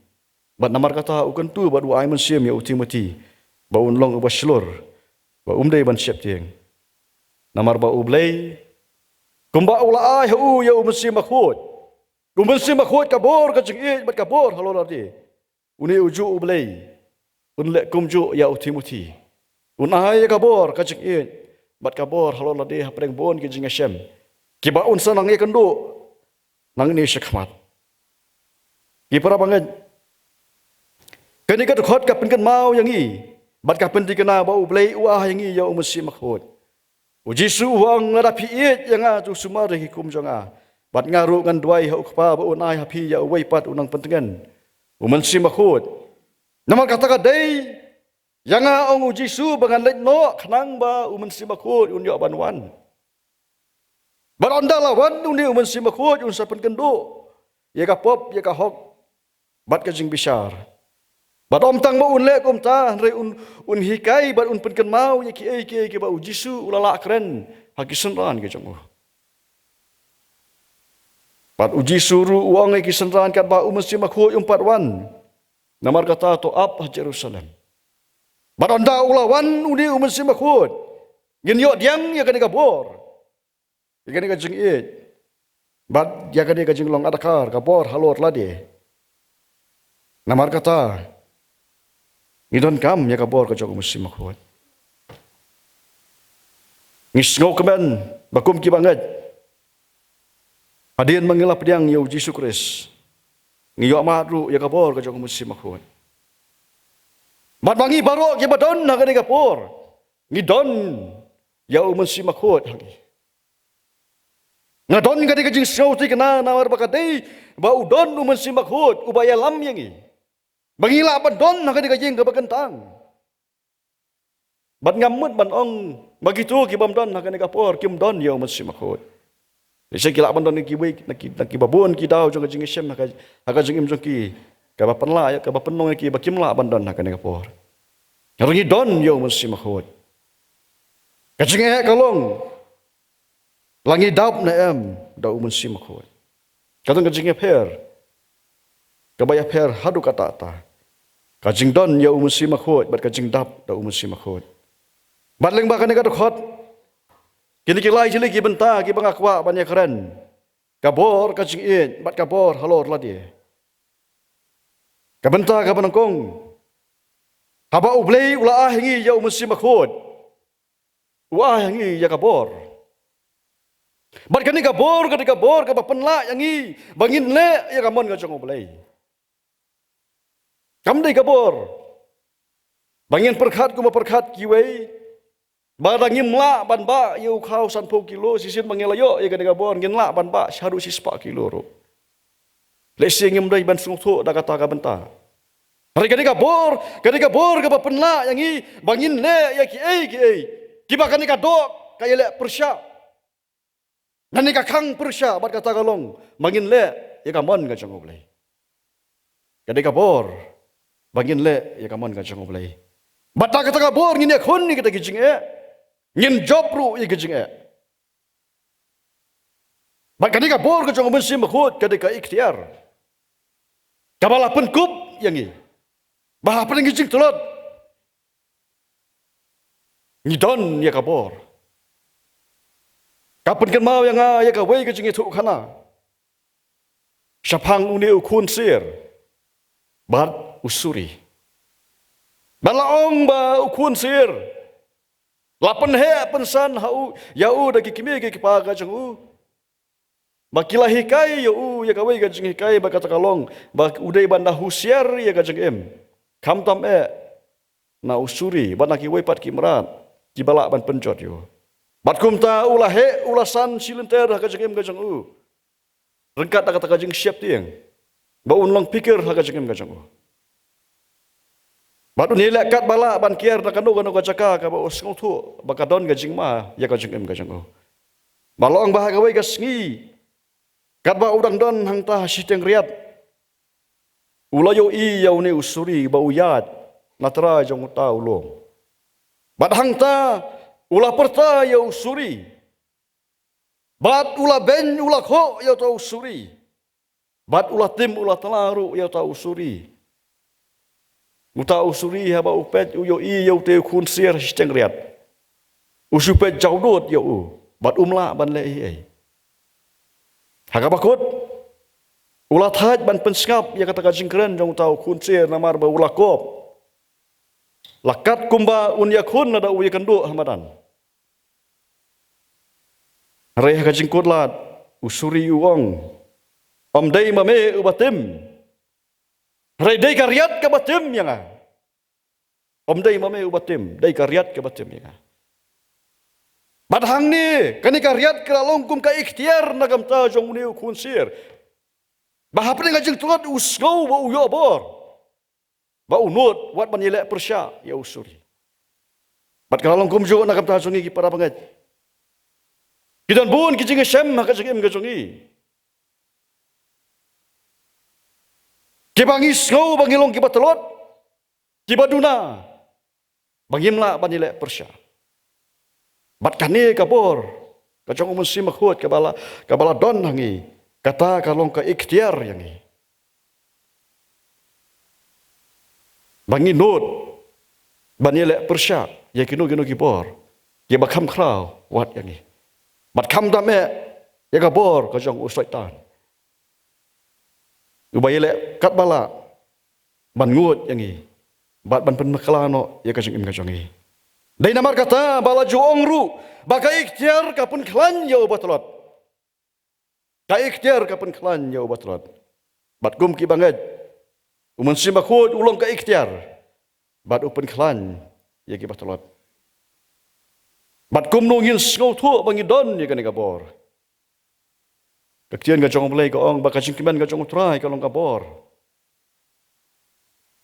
Bad namar kata u kyntu bad u ai mynsiem ïa u Timothy ba un long uba shlur, ba um dei ban sheptieng. Namar ba U Blei, kumba u la ai ha u ïa u Mynsiem Bakhuid, u Mynsiem Bakhuid ka bor, ka jingïeit bad ka bor halor lade, une u juh U Blei un leh kumjuh ïa u Timothy. Un ai ïa ka bor, ka jingïeit bad ka bor halor lade hapdeng bun ki jingïashem kiba un sa nang ïakynduh nangne shakhmat. Ki para bangeit, kane ka dkhot ka pynkynmaw ïa ngi bad ka pynthikna ba U Blei u ai ïa ngi ïa u Mynsiem Bakhuid. U Jisu u ong, lada phi ïeit ïa nga to sumar ïa ki hukum jong nga. Bad nga ruh ngan duwai ha U Kpa ba un ai ha phi ïa uwei pat u nongpyntngen, u Mynsiem Bakhuid. Namar kata ka dei ïa nga, ong u Jisu, ba ngan leit noh khnang ba u Mynsiem Bakhuid un ïoh ban wan. Bad ynda la wan une u Mynsiem Bakhuid un sa pynkynduh ïa ka pop, ïa ka hok bad ka jingbishar. Bad ym tang ba un leh kumta, hynrei un, un hikai bad un pynkynmaw ïa kiei kiei kiba u Jisu u la lah kren ha ki synran ki jong u. Bad u Jisu ruh u ong ïa ki synran katba u Mynsiem Bakhuid um pat wan, namar kata to ap ha Jerusalem. Bad ynda u la wan une u Mynsiem Bakhuid, ngin ïoh pdiang ïa kane ka bor, ïa kane ka jingïeit bad ïa kane ka jinglong adkar, ka bor halor lade. Namar kata ngi donkam ïa ka bor ka jong u Mynsiem Bakhuid. Ngi sngewkmen ba kum ki bangeit, hadien ba ngi la pdiang ïa u Jisu Khrist, ngi ïoh mad ruh ïa ka bor ka jong u Mynsiem Bakhuid. Bad ma ngi baroh kiba don ha kane ka por, ngi don ïa u Mynsiem Bakhuid ha ngi. Nga don kane ka jingsngewthikna namar ba ka dei ba u don u Mynsiem Bakhuid uba ïalam ïa ngi ba ngi lah ban don ha kane ka ïing kaba kyntang. Bad ngam mut ban ong ba kito ki bym don ha kane ka por kim don ïa u Mynsiem Bakhuid. Lehse ki lah ban don na kiwei, na ki, na kiba bun ki daw jong ka jingïashem ha ka, ha ka jingim jong ki, kaba pynlah ïa, kaba pynlong ïa ki ba kim lah ban don ha kane ka por. Hynrei ngi don ïa u Mynsiem Bakhuid. Ka jingeh ka long, la ngi dap ne em da u Mynsiem Bakhuid. Ka don ka jingïapher kaba ïapher haduh katta katta, ka jingdon ïa u Mynsiem Bakhuid bad ka jingdap da u Mynsiem Bakhuid. Bad lyngba kane ka dkhot, kine ki lai tylli ki bynta kiba nga kwah ban ïakren: ka bor, ka jingïeit bad ka bor halor lade. Ka bynta kaba nyngkong, haba U Blei u la ai ha ngi ïa u Mynsiem Bakhuid, u ai ha ngi ïa ka bor. Bad kane ka bor ka dei ka bor kaba pynlah ïa ngi ba ngin leh ïa ka mon ka jong U Blei. Kam dei ka bor ba ngin pyrkhat kumba pyrkhat kiwei, ba lada ngim lah ban bah ïa u khaw sanphew kilo, shisien ba ngi la ïoh ïa kane ka bor ngin lah ban bah shaduh shispah kilo ruh. Lehse ngim dei ban sngewthuh da kata ka bynta. Hynrei kane ka bor, kane ka bor kaba pynlah ïa ngi ba ngin leh ïa kiei kiei kiba kane ka doh ka ïaleh pyrshah, lane ka khang pyrshah, bad kata ka long ba ngin leh ïa ka mon ka jong U Blei. Kane ka bor ba ngin leh ïa ka mon ka jong U Blei. Bad da kata ka bor ngin ïakhun ïa kita ki jingeh, ngin jop ruh ïa ki jingeh. Bad kane ka bor ka jong u Mynsiem Bakhuid ka dei ka iktiar kaba la pynkup ïa ngi ba hapdeng ki jingtlot, Ngi don ïa ka bor. Ka pynkynmaw ïa nga ïa kawei ka jingïathuhkhana shaphang une u khun sier bad u suri. Ba la ong ba u khun sier la pynheh pynsan ha u, ïa u da ki kmie ki kpa ka jong u. Ba ki la hikai ïa u ïa kawei ka jinghikai ba kata ka long ba u dei ban da husiar ïa ka jingim. Khamtam eh na u suri bad na kiwei pat ki mrad kiba lah ban pynjot ïa u. Bad kumta u la heh u la san shilynter ha ka jingim ka jong u. Ryngkat da kata ka jingsheptieng ba un long phikir ha ka jingim ka jong u. Bad un ïaleh katba lah ban kiar na kano kano ka jaka kaba u sngewthuh ba ka don ka jingma ïa ka jingim ka jong u. Ba la ong ba ha kawei ka sngi katba u dang don hangta ha shiteng riat, u la ïohi ïa une u suri ba u ïaid na trai jong uta u lum. Bad hangta u la pyrta ïa u suri. Bad u la beiñ u la khoh ïa uta u suri. Bad u la tim u la tla ruh ïa uta u suri. Uta u suri haba u peit u ïohi ïa utei u khun sier ha shiteng riat, u shu peit jawdud ïa u bad um lah ban leh ei ei. Ha kaba kut u la thait ban pynsngap ïa kata ka jingkren jong uta u khun sier namar ba u la kop. La kat kumba un ïakhun lada u ïakynduh ha madan. Hynrei ha ka jingkut lad u suri u ong, ym dei ma me uba tim. Hynrei dei ka riat kaba tim ïa nga. Ym dei ma me uba tim, dei ka riat kaba tim ïa nga. Bad hangne kane ka riat ka la long kum ka iktiar na ka bynta jong une u khun sier ba hapdeng ka jingtlot u sngew ba u ïoh bor. Ba u nud wat ban ïaleh pyrshah ïa u suri. Bad ka la long kumjuh na ka bynta jong ngi ki para bangeit. Ki don bun ki jingïashem ha ka jingim ka jong ngi kiba ngi sngew ba ngi long kiba tlot, kiba duna, ba ngim lah ban ïaleh pyrshah. Bad kane ka bor ka jong u Mynsiem Bakhuid kaba la, kaba la don ha ngi, kata ka long ka iktiar ïa ngi ba ngi nud ban ïaleh pyrshah ïa kino kino ki bor kiba kham khraw wat ïa ngi. Bad khamtam eh ïa ka bor ka jong u Soitan uba ïaleh katba lah ban nguid ïa ngi bad ban pynbakla noh ïa ka jingim ka jong ngi. Dei namar kata ba la ju ong ruh ba ka iktiar ka pynkhlaiñ ïa uba tlot. Ka iktiar ka pynkhlaiñ ïa uba tlot. Bad kum ki bangeit, u Mynsiem Bakhuid u long ka iktiar bad u pynkhlaiñ ïa kiba tlot. Bad kumno ngin sngewthuh ba ngi don ïa kane ka bor? Ka ktien ka jong U Blei ka ong ba ka jingkmen ka jong U Trai ka long ka bor.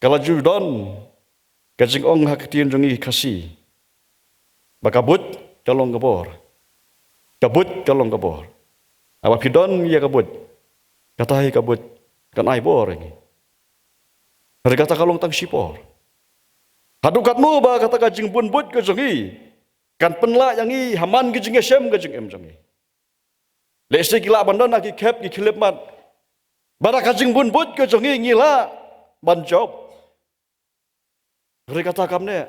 Ka la ju don ka jingong ha ka ktien jong ngi Khasi ba ka buit ka long ka bor. Ka buit ka long ka bor. Haba phi don ïa ka buit, kata hi ka buit kan ai bor ïa ngi. Hynrei kata ka long tang shipor. Haduh katno ba kata ka jingbun buit ka jong ngi kan pynlah ïa ngi ha man ka jingïashem ka jingim jong ngi. Lehse ki lah ban don ha ki khep ki khyllipmat ba da ka jingbun buit ka jong ngi ngi lah ban jop. Hynrei kata kam neh,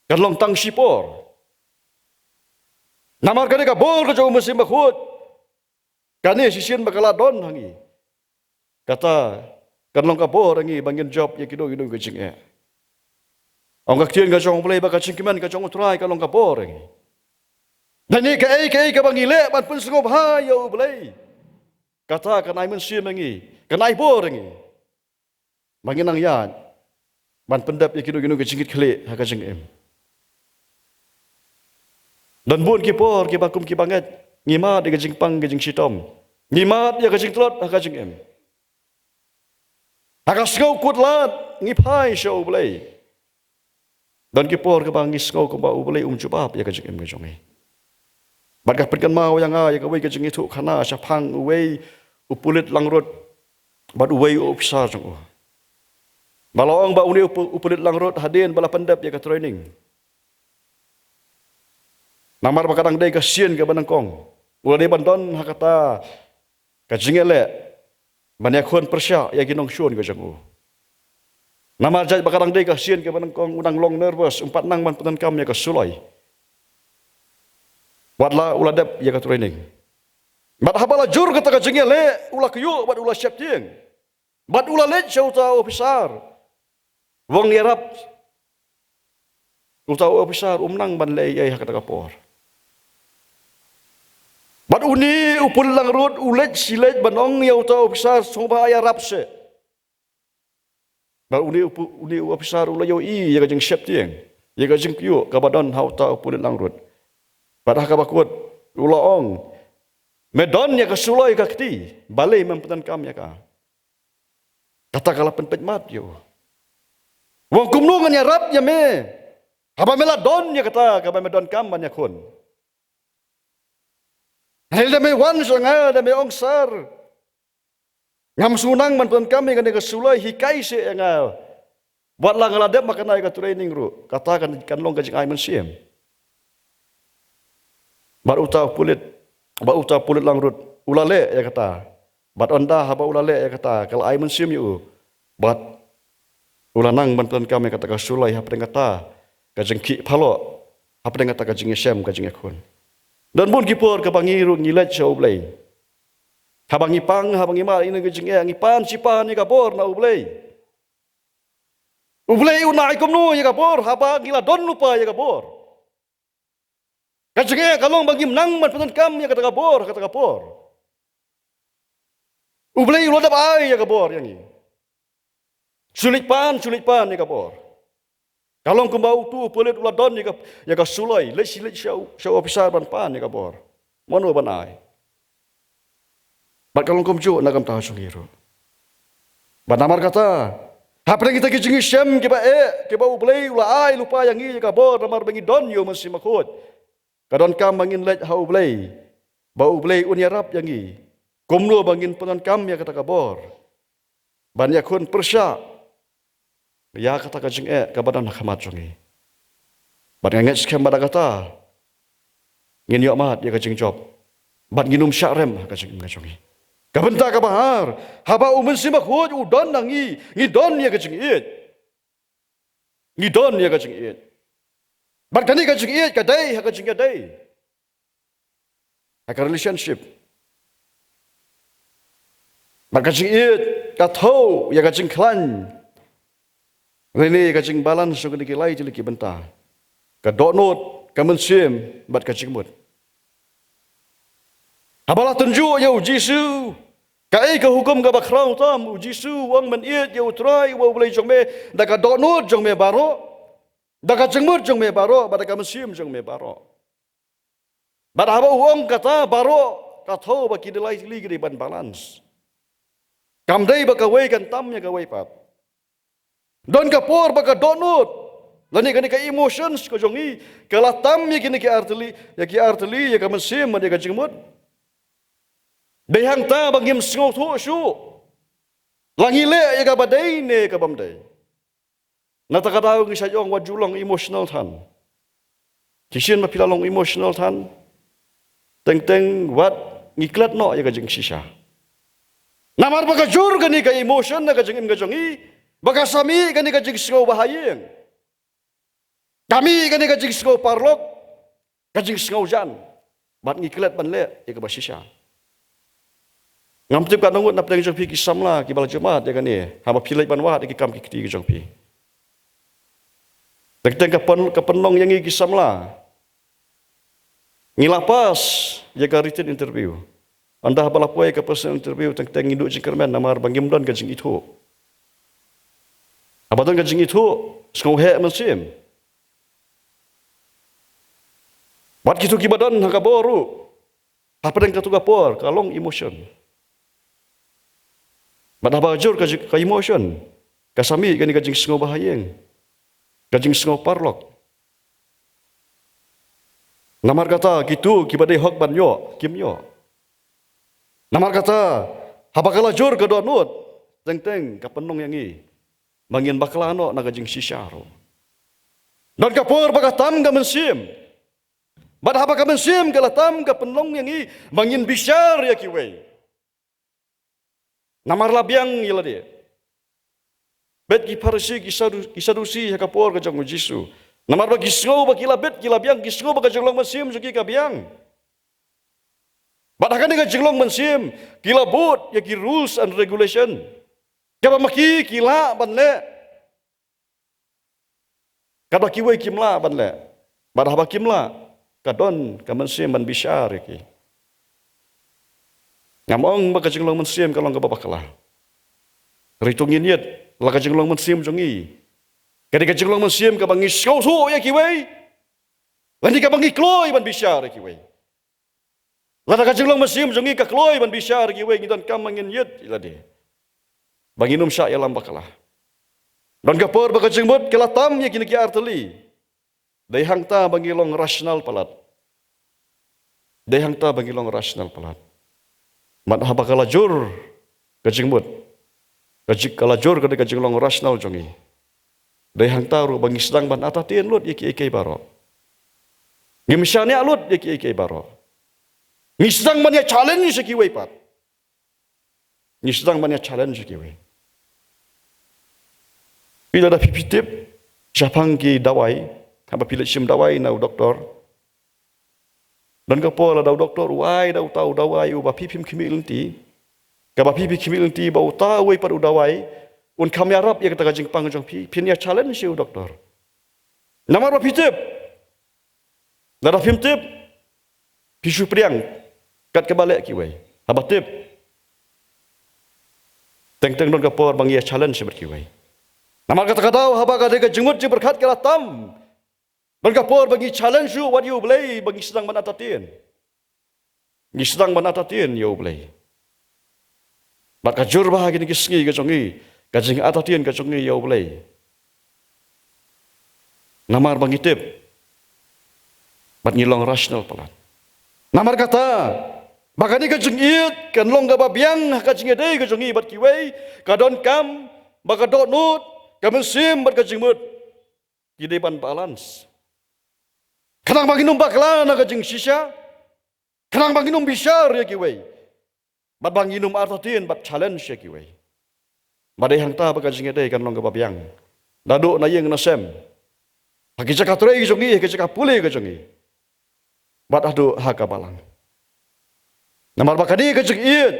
kan long tang shipor. Namar kane ka bor ka jong u Mynsiem Bakhuid, kane shisien ba ka la don ha ngi, kata kan long ka bor ha ngi ba ngin jop ïa kino kino ki jingeh. Ong ka ktien ka jong U Blei ba ka jingkmen ka jong U Trai ka long ka bor ha ngi. Nangne kaei kaei kaba ngi leh ban pynsngewbha ïa U Blei, kata kan ai mynsiem ha ngi, kan ai bor ha ngi ba ngin nang ïaid ban pyndep ïa kino kino ki jingkitkhlieh ha ka jingim. Don bun ki por kiba kum ki bangeit ngi mad ïa ka jingpang ka jingshitom, ngi mad ïa ka jingtlot ha ka jingim. Ha ka sngew kut lad ngi phai sha U Blei. Don ki por kaba ngi sngew kumba U Blei um jubab ïa ka jingim ka jong ngi. Bad ka pynkynmaw ïa nga ïa kawei ka jingïathuhkhana shaphang uwei u pulit langrut bad uwei u ophisar jong u. Ba la ong ba une u pu-, u pulit langrut hadien ba la pyndep ïa ka training, namar ba ka dang dei ka sien kaba nyngkong, u la dei ban don ha kata ka jingïaleh ban ïakhun pyrshah ïa ki nongshun ka jong u. Namar jait ba ka dang dei ka sien kaba nyngkong, u dang long nervous, um pat nang ban pyndonkam ïa ka suloi. Wat la u la dep ïa ka training. Bad haba la jur kata ka jingïaleh, u la kyiuh bad u la sheptieng. Bad u la leit sha uta u officer. U ong ïarap. Uta u officer um nang ban leh ei ei ha kata ka por. Bad une u pulit langrut u leit shi leit ban ong ïa uta u officer, sngewbha ïarap seh. Bad une u pu-, une u officer u la ïohi ïa ka jingsheptieng, ïa ka jingkyiuh kaba don ha uta u pulit langrut. Bad ha kaba kut u la ong, me don ïa ka suloi ka kti, balei mem pyndonkam ïa ka? Kata ka la pynpeit mat ïa u. U ong kumno ngan ïarap ïa me haba me la don ïa kata kaba me donkam ban ïakhun. Hynrei lada me wan sha nga, lada me ong sir, ngam shu nang ban pyndonkam ïa kane ka suloi, hikai seh ïa nga. Wat la nga la dep ma kane ka training ruh, kata kan, kan long ka jingai mynsiem. Bad uta u pulit, bad uta u pulit langrut u la leh ïa kata. Bad ynda haba u la leh ïa kata ka la ai mynsiem ïa u. Bad u la nang ban pyndonkam ïa kata ka suloi hapdeng kata ka jingkhih phalok, hapdeng kata ka jingïashem ka jingïakhun. Don bun ki por kaba ngi ruh ngi leit sha U Blei. Haba ngi pang, haba ngi mad ïa kane ka jingeh, ngi pan shi pan ïa ka bor na U Blei. U Blei un ai kumno ïa ka bor haba ngi la don lypa ïa ka bor? Ka jingeh ka long ba ngim nang ban pyndonkam ïa kata ka bor, kata ka por. U Blei u la dep ai ïa ka bor ïa ngi. Shu leit pan, shu leit pan ïa ka bor. Ka long kumba utu u pulit u la don ïa ka, ïa ka suloi, leit shi leit sha u, sha u officer ban pan ïa ka bor. Mano ban ai? Bad ka long kumjuh na ka bynta jong ngi ruh. Bad namar kata, hapdeng kita ki jingïashem kiba eh, kiba U Blei u la ai lypa ïa ngi ïa ka bor namar ba ngi don ïa U Mynsiem Bakhuid, ka donkam ba ngin leit ha U Blei, ba U Blei un ïarap ïa ngi kumno ba ngin pyndonkam ïa kata ka bor ban ïakhun pyrshah ïa kata ka jingeh kaba don ha khmat jong ngi. Bad nga ngeit skhem ba da kata ngin ïoh mad ïa ka jingjop bad ngin ym shah rem ha ka jingim ka jong ngi. Ka bynta kaba ar, haba U Mynsiem Bakhuid u don ha ngi, ngi don ïa ka jingïeit. Ngi don ïa ka jingïeit. Bad kane ka jingïeit ka dei ha ka jingïadei, ha ka relationship. Bad ka jingïeit ka thew ïa ka jingkhlaiñ lane ka jingbalance jong kine ki lai tylli ki bynta, ka dohnud, ka mynsiem bad ka jingmut. Haba la tynjuh ïa U Jisu, kaei ka hukum kaba khraw tam? U Jisu u ong, men ïeit ïa U Trai uba U Blei jong me da ka dohnud jong me baroh, da ka jingmut jong me baroh bad da ka mynsiem jong me baroh. Bad haba u ong kata baroh, ka thew ba kine lai tylli ki dei ban balance. Kam dei ba kawei kan tam ïa kawei pat. Don ka por ba ka dohnud lane kane ka emotions ka jong ngi ka la tam ïa kine ki artylli, ïa ki artylli, ïa ka mynsiem bad ïa ka jingmut. Dei hangta ba ngim sngewthuh shuh la ngi leh ïa kaba dei ne ka bym dei. Na kata ka daw ngi sa ong, wat ju long emotional than. Shisien ma phi la long emotional than, teng teng wat ngi klet noh ïa ka jingshisha. Namar ba ka jur kane ka emotion na ka jingim ka jong ngi, ba ka sa mih kane ka jingsngew bahaïing, ka mih kane ka jingsngew paralok, ka jingsngew jan, bad ngi klet ban leh ïa kaba shisha. Ngam tip katno ngut na pdeng jong phi ki samla kiba la ju mad ïa kane, haba phi leit ban wad ïa ki kam ki kti ki jong phi. Teng teng ka pyn, ka pynlong ïa ngi ki samla, ngi la pass ïa ka written interview. Ynda haba la poi ïa ka personal interview, teng teng ngi duh jingkyrmen namar ba ngim don ka jingithuh. Haba don ka jingithuh, sngewheh mynsiem. Bad kito kiba don ha ka bor ruh, hapdeng kato ka por ka long emotion. Bad haba jur ka ji-, ka emotion, ka sa mih kane ka jingsngew bahaïing, ka jingsngew paralok. Namar kata kito kiba dei hok ban ïoh kim ïoh. Namar kata haba ka la jur ka dohnud, teng teng ka pynlong ïa ngi ba ngin bakla noh na ka jingshisha ruh. Don ka por ba ka tam ka mynsiem. Bad haba ka mynsiem ka la tam, ka pynlong ïa ngi ba ngin bishar ïa kiwei. Namar la biang ïa lade. beit ki Pharisi, ki Sadu-, ki Sadusi ha ka por ka jong u Jisu. Namar ba ki sngew ba ki la beit, ki la biang, ki sngew ba ka jinglong mynsiem jong ki ka biang. Bad ha kane ka jinglong mynsiem, ki la bud ïa ki rules and regulation. Kaba ma ki, ki lah ban leh. Katba kiwei kim lah ban leh. Bad haba kim lah, ka don ka mynsiem ban bishar ïa ki. Ngam ong ba ka jinglong mynsiem ka long kaba bakla. Hynrei to ngin ïeit, la ka jinglong mynsiem jong ngi, ka dei ka jinglong mynsiem kaba ngi sngewthuh ïa kiwei, lane kaba ngi kloi ban bishar ïa kiwei. Lada ka jinglong mynsiem jong ngi ka kloi ban bishar ïa kiwei, ngi donkam ba ngin ïeit ïa lade, ba ngin ym shah ïalam bakla. Don ka por ba ka jingmut ka la tam ïa kine ki artylli. Dei hangta ba ngi long rational palat. Dei hangta ba ngi long rational palat. Bad haba ka la jur ka jingmut, ka ji-, ka la jur ka dei ka jinglong rational jong ngi, dei hangta ruh ba ngi sdang ban entertain lut ïa kiei kiei baroh. Ngim shaniah lut ïa kiei kiei baroh. Ngi sdang ban ïa challenge ïa kiwei pat. Ngi sdang ban ïa challenge ïa kiwei. Phi, lada phi, phi tip shaphang ki dawai, haba phi leit shim dawai na u doktor, don ka por lada u doktor u ai da uta u dawai uba phi phim khmih lynti, kaba phi, phi khmih lynti ba uta uwei pat u dawai un kham ïarap ïa kata ka jingpang jong phi, phin ïa challenge ïa u doktor. Namar ba phi tip, lada phim tip, phi shu pdiang kat kaba leh kiwei. Haba tip, teng teng don ka por ba ngi ïa challenge bad kiwei. Namar kata ka daw, haba ka dei ka jingmut jingpyrkhat ka la tam, don ka por ba ngi challenge ruh wat ïa U Blei, ba ngi sdang ban entertain. Ngi sdang ban entertain ïa U Blei. Bad ka jur bha ha kine ki sngi ka jong ngi, ka jingentertain ka jong ngi ïa U Blei. Namar ba ngi tip, bad ngi long rational palat. Namar kata, ba kane ka jingïeit kan long kaba biang ha ka jingïadei ka jong ngi bad kiwei, ka donkam ba ka dohnud, ka mynsiem bad ka jingmut ki dei ban balance. Khnang ba ngin ym bakla na ka jingshisha, khnang ba ngin ym bishar ïa kiwei, bad ba ngin ym entertain bad challenge ïa kiwei. Ba dei hangta ba ka jingïadei kan long kaba biang, naduh na ïing na sem, ha ki jaka trei ka jong ngi, ha ki jaka pule ka jong ngi, bad haduh ha ka balang. Namar ba kane ka jingïeit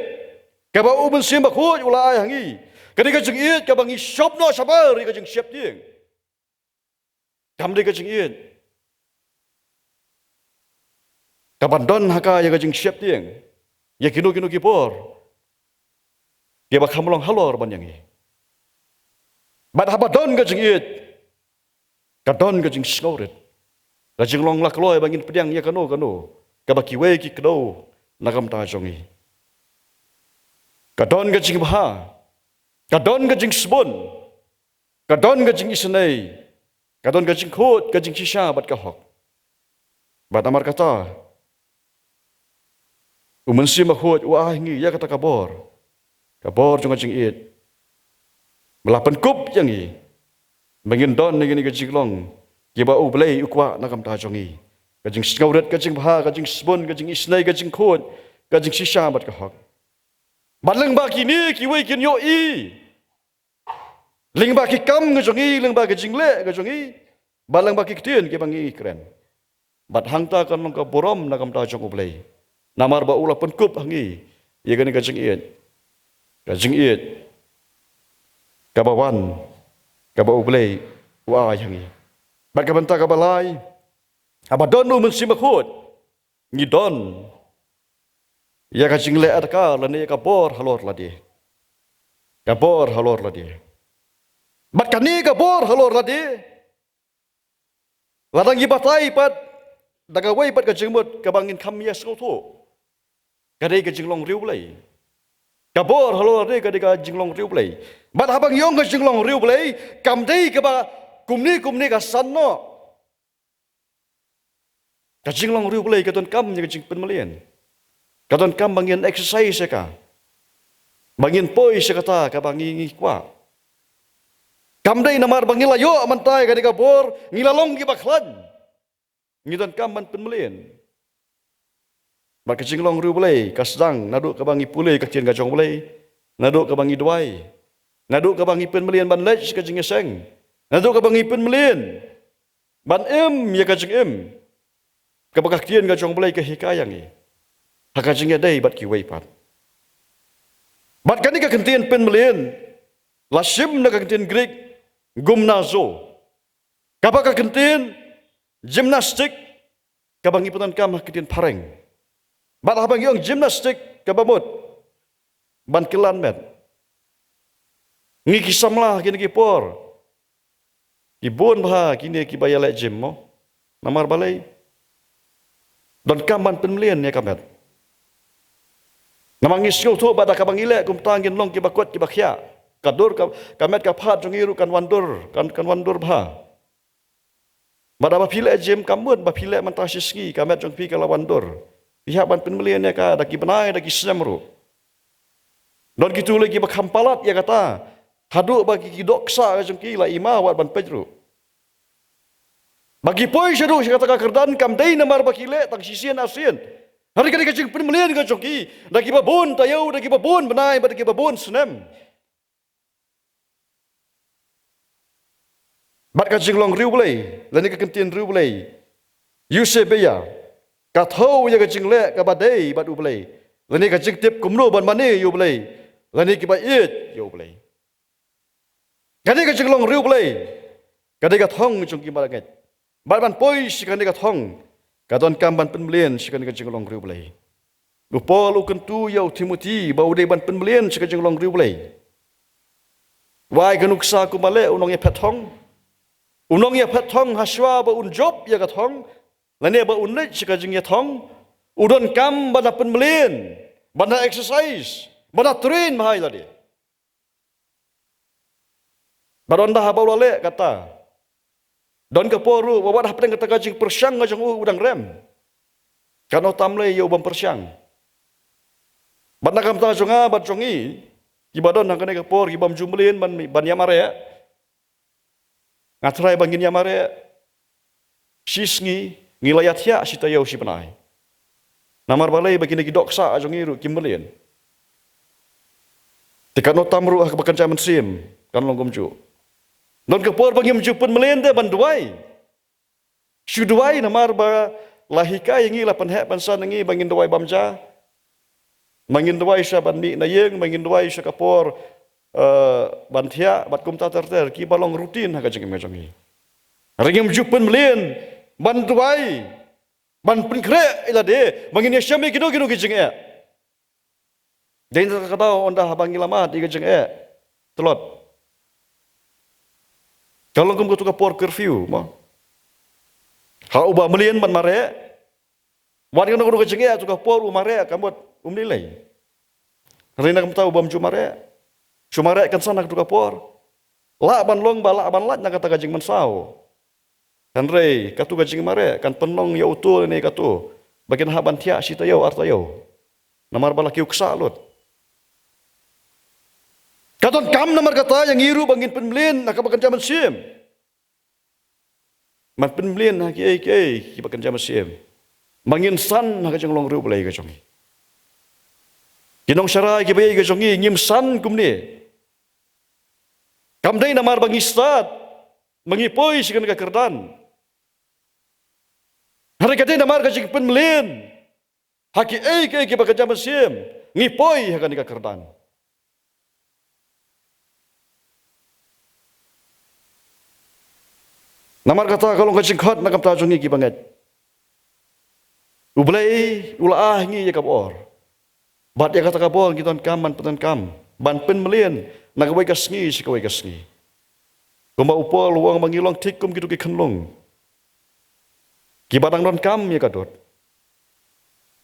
kaba U Mynsiem Bakhuid u la ai ha ngi, kane ka jingïeit kaba ngi shop noh shabar ïa ka jingsheptieng. Kam dei ka jingïeit kaban don ha ka ïa ka jingsheptieng ïa kino kino ki bor kiba kham long halor ban ïa ngi. Bad haba don ka jingïeit, ka don ka jingsngewrit, ka jinglong la kloi ba ngin pdiang ïa kano kano kaba kiwei ki kdew na ka bynta jong ngi. Ka don ka jingbha, ka don ka jingsbun, ka don ka jingisynei, ka don ka jingkhuid, ka jingshisha bad ka hok. Bad namar kata, U Mynsiem Bakhuid u ai ha ngi ïa kata ka bor, ka bor jong ka jingïeit, ba la pynkup ïa ngi ba ngin don ïa kine ka jinglong kiba U Blei u kwah na ka bynta jong ngi, ka jingsngewrit, ka jingbha, ka jingsbun, ka jingisynei, ka jingkhuid, ka jingshisha bad ka hok. Bad lyngba kine kiwei kin ïohi, lyngba ki kam ka jong ngi, lyngba ki jingleh ka jong ngi, bad lyngba ki ktien kiba ngi kren. Bad hangta kan long ka burom na ka bynta jong U Blei, namar ba u la pynkup ha ngi ïa kane ka jingïeit, ka jingïeit kaba wan, kaba U Blei u ai ha ngi. Bad ka bynta kaba lai, haba don U Mynsiem Bakhuid, ngi don ïa ka jingleh adkar lane ïa ka bor halor lade. Ka bor halor lade. Bad kane ka bor halor lade, lada ngi batai pat da kawei pat ka jingmut kaba ngin kham ïa sngewthuh, ka dei ka jinglong riewblei. Ka bor halor lade ka dei ka jinglong riewblei. Bad haba ngi ong ka jinglong riewblei, kam dei kaba kumne kumne ka san noh. Ka jinglong riewblei ka donkam ïa ka jingpynmlien. Ka donkam ba ngin exercise ïa ka, ba ngin poi sha kata kaba ngi, ngi kwah. Kam dei namar ba ngi la ïoh mynta ïa kane ka bor, ngi la long kiba khlaiñ. Ngi donkam ban pynmlien. Bad ka jinglong riewblei ka sdang naduh kaba ngi pule ka ktien ka jong U Blei, naduh kaba ngi duwai, Naduh kaba ngi pynmlien ban leit sha ka jingïaseng. Naduh kaba ngi pynmlien ban im ïa ka jingim kaba ka ktien ka jong U Blei ka hikai ïa ngi ha ka jingïadei bad kiwei pat. Bad kane ka kyntien pynmlien la shim na ka kyntien Greek gymnazo, kaba ka kyntien gymnastic kaba ngi pyndonkam ha ka kyntien phareng. Bad haba ngi ong gymnastic kaba mut ban kylla met. Ngi ki samla ha kine ki por ki bun bha kine kiba ïaleh gym mo. Namar balei? Donkam ban pynmlien ïa ka met. Namar ngi sngewthuh ba da kaba ngi leh kumta ngin long kiba kot kiba khiah. Ka dur ka, ka met ka phad jong ngi ruh kan wan dur, kan, kan wan dur bha. Bad haba phi leh gym kam mut ba phi leh mynta shi sngi ka met jong phi ka la wan dur. Phi hap ban pynmlien ïa ka da ki bnai da ki snem ruh. Don kito lei kiba kham palat ïa kata haduh ba ki, ki dohksa ka jong ki la i ma wat ban peit ruh. Ba ki poi shaduh sha kata ka kyrdan kam dei namar ba ki leh tang shisien arsien. Hynrei ka dei ka jingpynmlien ka jong ki da kiba bun taïew, da kiba bun bnai bad da kiba bun snem. Bad ka jinglong riewblei lane ka kyntien riewblei, eusebeia, ka thew ïa ka jingleh kaba dei bad U Blei lane ka jingtip kumno ban mane ïa U Blei lane kiba ïeit ïa U Blei. Ka dei ka jinglong riewblei, ka dei ka thong jong ki marangeit. Bad ban poi sha kane ka thong ka donkam ban pynmlien sha kane ka jinglong riewblei. U Paul u kyntu ïa u Timothi ba u dei ban pynmlien sha ka jinglong riewblei. Wai ka nuksa kumba leh u nongïaphet thong. U nongïaphet thong hashwa ba un jop ïa ka thong lane ba un leit sha ka jingïathong, u donkam ban da pynmlien, ban da exercise, ban da train bha ïa lade. Bad ynda haba u la leh kata, don ka por ruh ba wat hapdeng kata ka jingpyrshang ka jong u u dang rem. Katno tam lei ïa u bym pyrshang. Bad na ka bynta jong nga bad jong ngi kiba don ha kane ka por ki bym ju mlien ban, ban ïamareh. Nga tharai ba ngin ïamareh shi sngi, ngi la ïathiah shi taïew shi bnai. Namar balei? Ba kine ki dohksa jong ngi ruh ki mlien. Te katno tam ruh ha kaba kynja mynsiem kan long kumjuh. Don ka por ba ngim ju pynmlien de ban duwai. Shu duwai namar ba la hikai ïa ngi, la pynheh pynsan ïa ngi ba ngin duwai bam ja. Ba ngin duwai sha ban mih na ïing, ba ngin duwai sha ka por, eh, ban thiah, bad kumta ter ter, kiba long routine ha ka jingim ka jong ngi. Hynrei ngim ju pynmlien ban duwai, ban pynkhreh ïa lade ba ngin ïashem ïa kino kino ki jingeh. Dei na kata ka daw ynda haba ngi la mad ïa ka jingeh tlot, ka long kum katu ka por curfew mo. Ha uba mlien ban mareh, wat kano kano ka jingeh, tu ka por u mareh ka mut um lei lei. Hynrei na ka bynta u bym ju mareh, shu mareh kynsan ha katu ka por. Lah ban long ba lah ban lait na kata ka jingmynsaw. Hynrei katu ka jingmareh kan pynlong ïa uto ne katu ba kin hap ban thiah shi taïew ar taïew. Namar ba la kiew ksa lut. Ka donkam namar kata ïa ngi ruh ba ngin pynmlien ha kaba kynja mynsiem. Ban pynmlien ha kiei kiei kiba kynja mynsiem. Ba ngin san ha ka jinglong riewblei ka jong ngi. Ki nongshakri kiba ïeit ka jong ngi, ngim san kumne. Kam dei namar ba ngi stad, ba ngi poi sha kane ka kyrdan. Hynrei ka dei namar ka jingpynmlien ha kiei kiei kiba kynja mynsiem ngi poi ha kane ka kyrdan. Namar kata ka long ka jingkhot na ka bynta jong ngi kiba ngeit. U Blei u la ai ha ngi ïa ka bor. Bad ïa kata ka bor ngi donkam ban pyndonkam, ban pynmlien na kawei ka sngi sha kawei ka sngi. Kumba u Paul u ong ba ngi long thik kum kito ki khunlung kiba dang donkam ïa ka dud.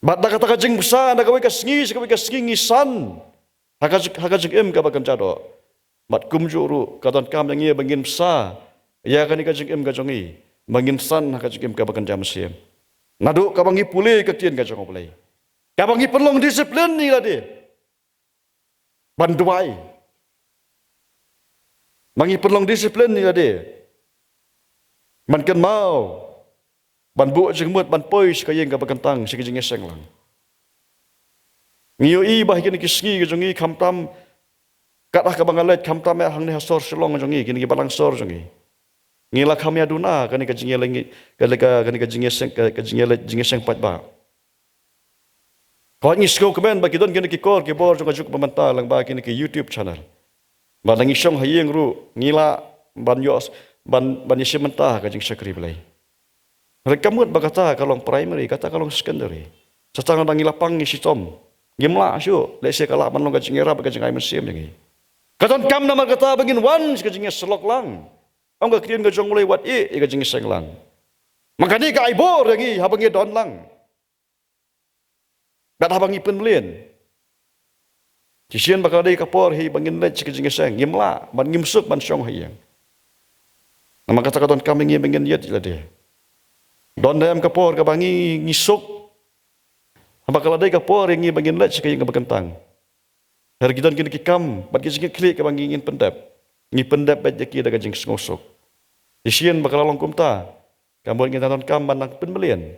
Bad da kata ka jingbsa na kawei ka sngi sha kawei ka sngi ngi san ha ka jing, ha ka jingim kaba kynja doh. Bad kumjuh ruh ka donkam ïa ngi ba ngin bsa ïa kane ka jingim ka jong ngi ba ngin san ha ka jingim kaba kynja mynsiem. Naduh kaba ngi pule ka ktien ka jong U Blei, kaba ngi pynlong disiplin ïa lade ban duwai, ba ngi pynlong disiplin ïa lade ban kynmaw ban buh jingmut ban poi sha ka ïing kaba kyntang, sha ka jingïaseng lang. Ngi ïohi ba ha kine ki sngi ka jong ngi khamtam Kat ha kaba nga leit khamtam eh hangne ha sor Shillong jong ngi, kine ki balang sor jong ngi. Ngi la kham ïa duna kane ka jingïaleit, kane ka, kane ka jingïaseng, ka, ka jingïaleit, jingïaseng paidbah. Ka wat ngi sngewkmen ba ki don kine ki kor ki bor jong ka juk ba mynta lyngba kine ki YouTube channel. Ba ngi shong ha ïing ruh ngi lah ban ïoh, ban, ban ïashim bynta ha ka jingshakri Blei. Hynrei ka mut ba kata ka long primary, kata ka long secondary. Sa tang ba ngi la pang ngi shitom, ngim lah shuh, lehse ka lah ban long ka jingïarap, ka jingai mynsiem ïa ngi. Ka donkam namar kata ba ngin wan sha ka jingïasyllok lang. Ong ka ktien ka jong U Blei, wat ïeh ïa ka jingïaseng lang. Mynta kane ka ai bor ïa ngi haba ngi don lang. Bad haba ngi pynmlien, shisien ba ka la dei ka por hi ba ngin leit sha ka jingïaseng, ngim lah, bad ngim suk ban shong ha ïing. Namar kata ka donkam ïa ngi ba ngin ïeit ïa lade. Don ne em ka por kaba ngi, ngi suk, haba ka la dei ka por ïa ngi ba ngin leit sha ka ïing kaba kyntang? Hynrei ki don kine ki kam bad ki jingkitkhlieh kaba ngi ngin pyndep, ngi pyndep beit ïa ki da ka jingsngewsuk. Shisien ba ka la long kumta, ka mut ngin nang donkam ban nang pynmlien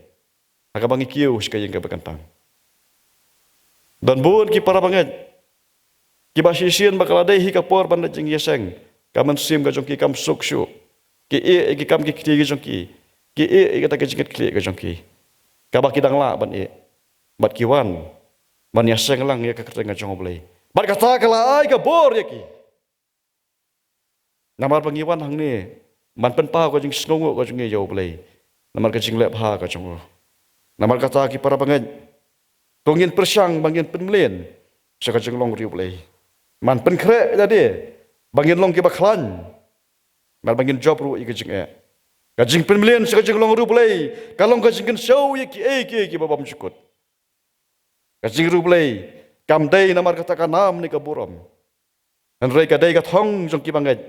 ha kaba ngi kiew sha ka ïing kaba kyntang. Don bun ki para bangeit kiba shisien ba ka la dei hi ka por ban leit jingïaseng, ka mynsiem ka jong ki kam suk shuh. Ki ïeh ïa ki kam ki ktien ki jong ki, ki ïeh ïa kata ka jingkitkhlieh ka jong ki, kaba ki dang lah ban ïeh. Bad ki wan ban ïaseng lang ïa ka kyrteng ka jong U Blei. Bad kata ka la ai ka bor ïa ki. Namar ba ngi wan hangne ban pynpaw ka jingsngewnguh ka jong ngi ïa U Blei, namar ka jingleh bha ka jong u. Namar kata ki para bangeit, to ngin pyrshang ba ngin pynmlien sha ka jinglong ri U Blei. Man pynkhreh ïa lade ba ngin long kiba khlaiñ, namar ba ngin jop ruh ïa ka jingeh. Ka jingpynmlien sha ka jinglong ri U Blei ka long ka jingkynshew ïa kiei kiei kiba bymjukut. Ka jingri U Blei kam dei namar kata ka nam ne ka burom, hynrei ka dei ka thong jong ki bangeit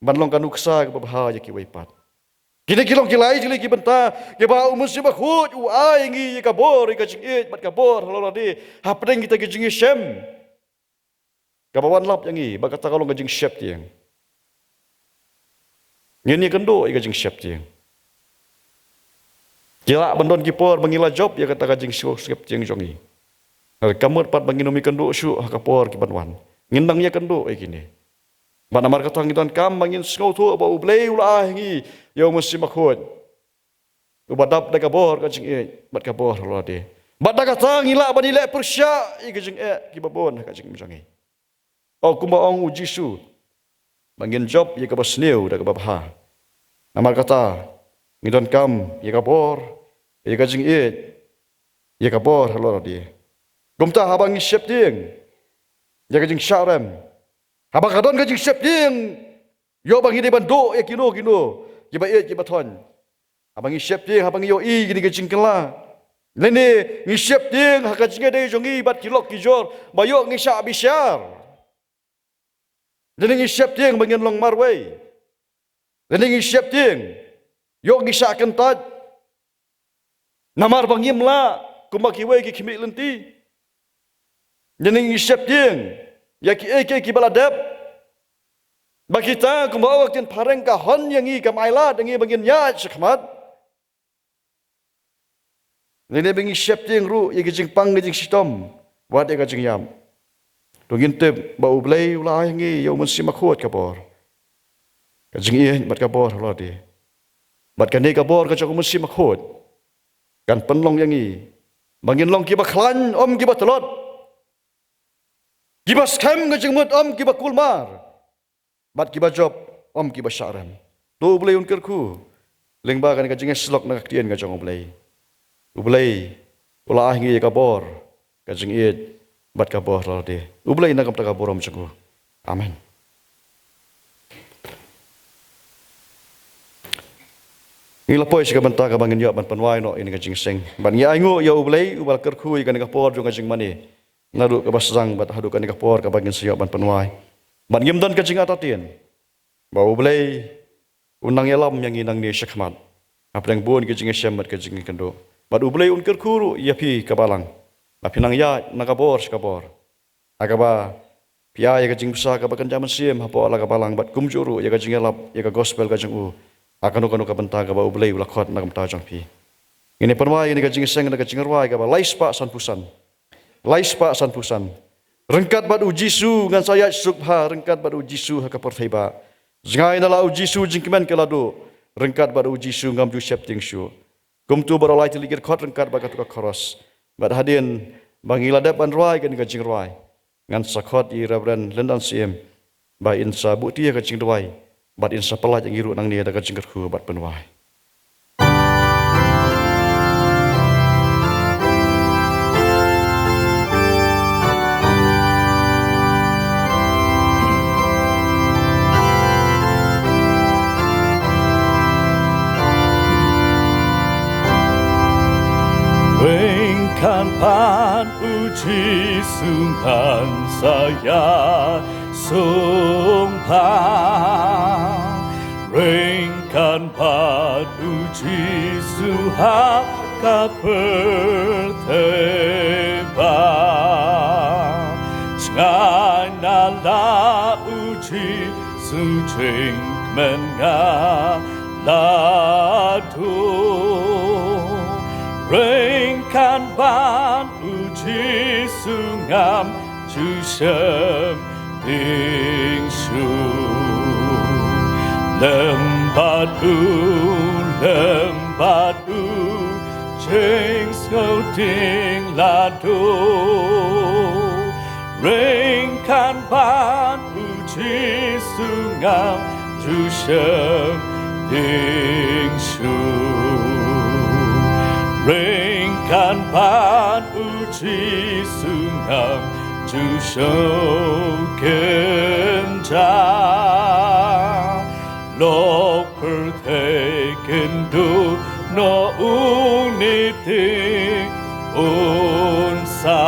ban long ka nuksa kaba bha ïa kiwei pat. Kine ki long ki lai tylli ki bynta kiba U Mynsiem Bakhuid u ai ngi ïa ka bor ïa ka jingïeit bad ka bor halor lade hapdeng kita ki jingïashem, kaba wan lap ïa ngi ba kata ka long ka jingsheptieng. Ngin ïakynduh ïa ka jingsheptieng. Ki lah ban don ki por ba ngi la jop ïa kata ka jingsheptieng jong ngi. Hynrei ka mut pat ba ngin ym ïakynduh shuh ha ka por ki ban wan, ngin nang ïakynduh ïa kine. Bad namar kata ngi donkam ba ngin sngewthuh ba U Blei u la ai ha ngi ïa U Mynsiem Bakhuid, uba dap da ka bor ka jingïeit bad ka bor halor lade. Bad da kata ngi lah ban ïaleh pyrshah ïa ka jingeh kiba bun ha ka jingim jong ngi. O, kumba ong U Jisu, ba ngin jop ïa kaba sniew da kaba bha. Namar kata ngi donkam ïa ka bor, ïa ka jingïeit, ïa ka bor halor lade. Kumta haba ngi sheptieng ïa ka jingshah rem, haba ka don ka jingsheptieng, ïoh ba ngi dei ban duh ïa kino kino kiba ïeit kiba thoiñ. Haba ngi sheptieng, haba ngi ïohi kine ki jingkylla, lane ngi sheptieng ha ka jingïadei jong ngi bad ki lok ki jor ba ïoh ngi shah bishar, lane ngi sheptieng ba ngin long marwei, lane ngi sheptieng ïoh ngi shah kyntait namar ba ngim lah kumba kiwei ki khmih lynti, lane ngi sheptieng ïa kiei kiei kiba la dep, ba kita, kumba ong ka ktien phareng, ka hon ïa ngi, kam ailad ïa ngi ba ngin ïaid shakhmat, lane ba ngi sheptieng ruh ïa ka jingpang ka jingshitom, wat ïa ka jingïap. To ngin tip ba U Blei u la ai ha ngi ïa U Mynsiem Bakhuid ka bor, ka jingïeit bad ka bor halor lade. Bad kane ka bor ka jong U Mynsiem Bakhuid kan pynlong ïa ngi ba ngin long kiba khlaiñ, ym kiba tlot, kiba skhem ka jingmut, ym kiba kulmar, bad kiba jop, ym kiba shah rem. To U Blei un kyrkhu lyngba kane ka jingïasyllok na ka ktien ka jong U Blei. U Blei u la ai ha ngi ïa ka bor ka jingïeit bad ka bor halor lade. U Blei un nang kumta ka burom jong u. Amen. Ngi la poi sha ka bynta kaba ngin ïoh ban pynwai noh ïa kane ka jingïaseng, bad ngi ainguh ïa U Blei uba la kyrkhu ïa kane ka por jong ka jingmane, naduh kaba sdang bad haduh kane ka por kaba ngin sa ïoh ban pynwai. Bad ngim don ka jingartatien ba U Blei un nang ïalam ïa ngi nangne shakhmat hapdeng bun ka jingïashem bad ka jingïakynduh. Bad U Blei un kyrkhu ruh ïa phi ka balang, ba phin nang ïaid na ka bor sha ka bor, ha kaba phi ai ïa ka jingbsa kaba kynja mynsiem hapoh la ka balang, bad kumjuh ruh ïa ka jingïalap ïa ka gospel ka jong u ha kano kano ka bynta kaba U Blei u la khot na ka bynta jong phi. Ngin ïa pynwai ïa kane ka jingïaseng da ka jingrwai kaba lai spah sanphew san. Lai spah sanphew san. Ryngkat bad u Jisu ngan sa ïaid suk bha, ryngkat bad u Jisu ha ka pyrthei ba. Jngai na la u Jisu jingkmen ka la duh, ryngkat bad u Jisu ngam ju sheptieng shuh. Kumtu baroh lai tylli ki dkhot ryngkat bad katu ka chorus. Bad hadien ba ngi la dep ban rwai kane ka jingrwai, ngan sa khot ïa i Reverend Lyndon Syiem ba in sa buh ïa ka jingduwai bad in sa pynlait ïa ngi ruh nangne da ka jingkyrkhu bad pynwai. Ryngkat bad u Jisu ngan sa ïasuk bha. Ryngkat bad u Jisu ha ka pyrthei ba. Jngai na la u Jisu jingkmen nga la duh. Ryngkat bad u Jisu ngam ju sheptieng shuh. Lem bad u, lem bad u, jingsngewtieng la duh. Ryngkat bad u Jisu ngam ju sheptieng shuh. Ryngkat bad u Jisu ngam ju shu kynjah. Lok pyrthei kynduh noh u niting un sa.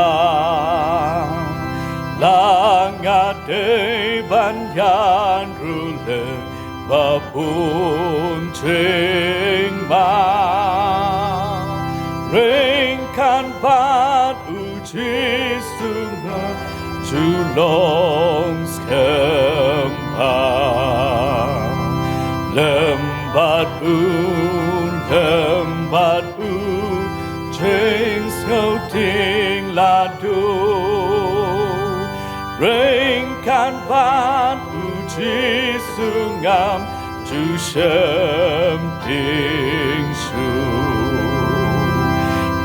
La nga dei ban ïaid ruh lem bad bun jingma. Ryngkat bad u Jisu nga ju long skhem bha. Lem bad u, lem bad u, jingsngewtieng la duh. Ryngkat bad u Jisu ngam ju sheptieng shuh.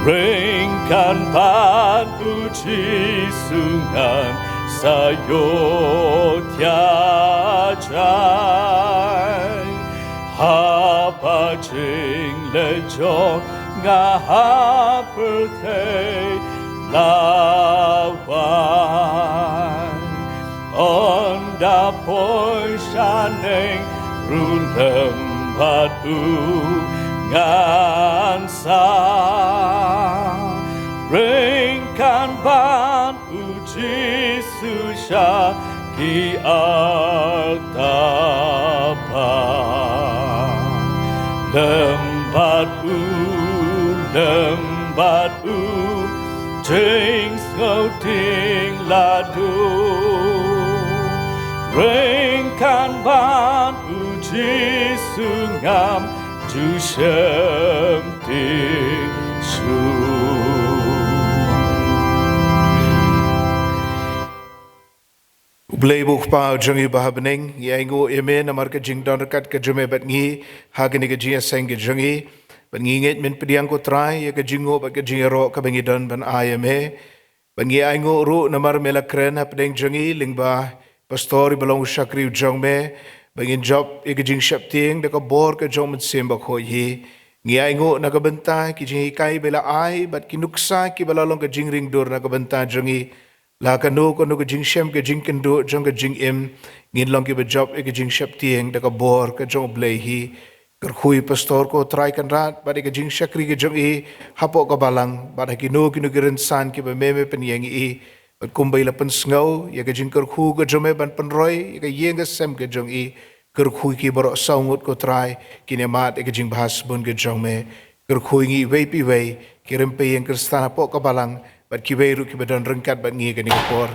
Ryngkat bad u Jisu ngan sa ïoh thiah jai. Haba jingleh jong nga ha pyrthei la wai. Ynda poi shaneng ruh lem bad u ngan sa. Ryngkat bad u Jisu sha ki artapang. Lem bad u, lem bad u, jingsngewtieng la duh. Ryngkat bad u Jisu ngam ju sheptieng shuh. U Blei u Kpa jong ngi ba ha bneng, ngi ainguh ïa me namar ka jingdon ryngkat ka jong me bad ngi ha kane ka jingïaseng ka jong ngi. Bad ngi ngeit men pdiang ko Trai ïa ka jingnguh bad ka jingïaroh kaba ngi don ban ai ïa me. Bad ngi ainguh ruh namar me la kren hapdeng jong ngi lyngba pastor iba long u shakri u jong me, ba ngin jop ïa ka jingsheptieng da ka bor ka jong u Mynsiem Bakhuid hi. Ngi ainguh na ka bynta ki jinghikai ba la ai bad ki nuksa kiba la long ka jingringdur na ka bynta jong ngi. La kano kano ka jingshem ka jingkynduh jong ka jingim, ngin long kiba jop ïa ka jingsheptieng da ka bor ka jong u Blei hi. Kyrkhu ïa i pastor ko Trai Kynrad bad ïa ka jingshakri ka jong i hapoh ka balang bad ha kino kino ki rynsan kiba me me pynïeng ïa i. Bad kumba i la pynsngew ïa ka jingkyrkhu ka jong me ban pynroi ïa ka ïing ka sem ka jong i, kyrkhu ïa ki baroh saw ngut ko Trai, kin ïa mad ïa ka jingbha sbun ka jong me. Kyrkhu ïa ngi iwei pa iwei ki rympei ïing Khristan hapoh ka balang bad kiwei ruh kiba don ryngkat bad ngi ha kane ka por.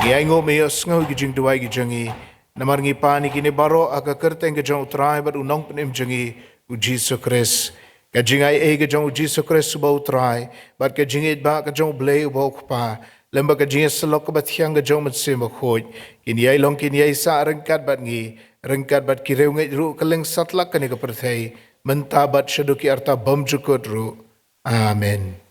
Ngi ainguh me ïohsngew ïa ki jingduwai ki jong ngi. Namar ngi pan ïa kine baroh ha ka kyrteng ka jong u Trai bad u Nongpynim jong ngi, u Jisu Khrist. Ka jingaiei ka jong u Jisu Khrist uba u Trai bad ka jingïeit ba ka jong u Blei uba u Kpa lem bad ka jingïasyllok kaba thiang ka jong U Mynsiem Bakhuid, kin ïai long kin ïai sah ryngkat bad ngi, ryngkat bad ki riewngeit ruh kylleng satlak kane ka pyrthei, mynta bad shaduh ki arta bymjukut ruh. Amen.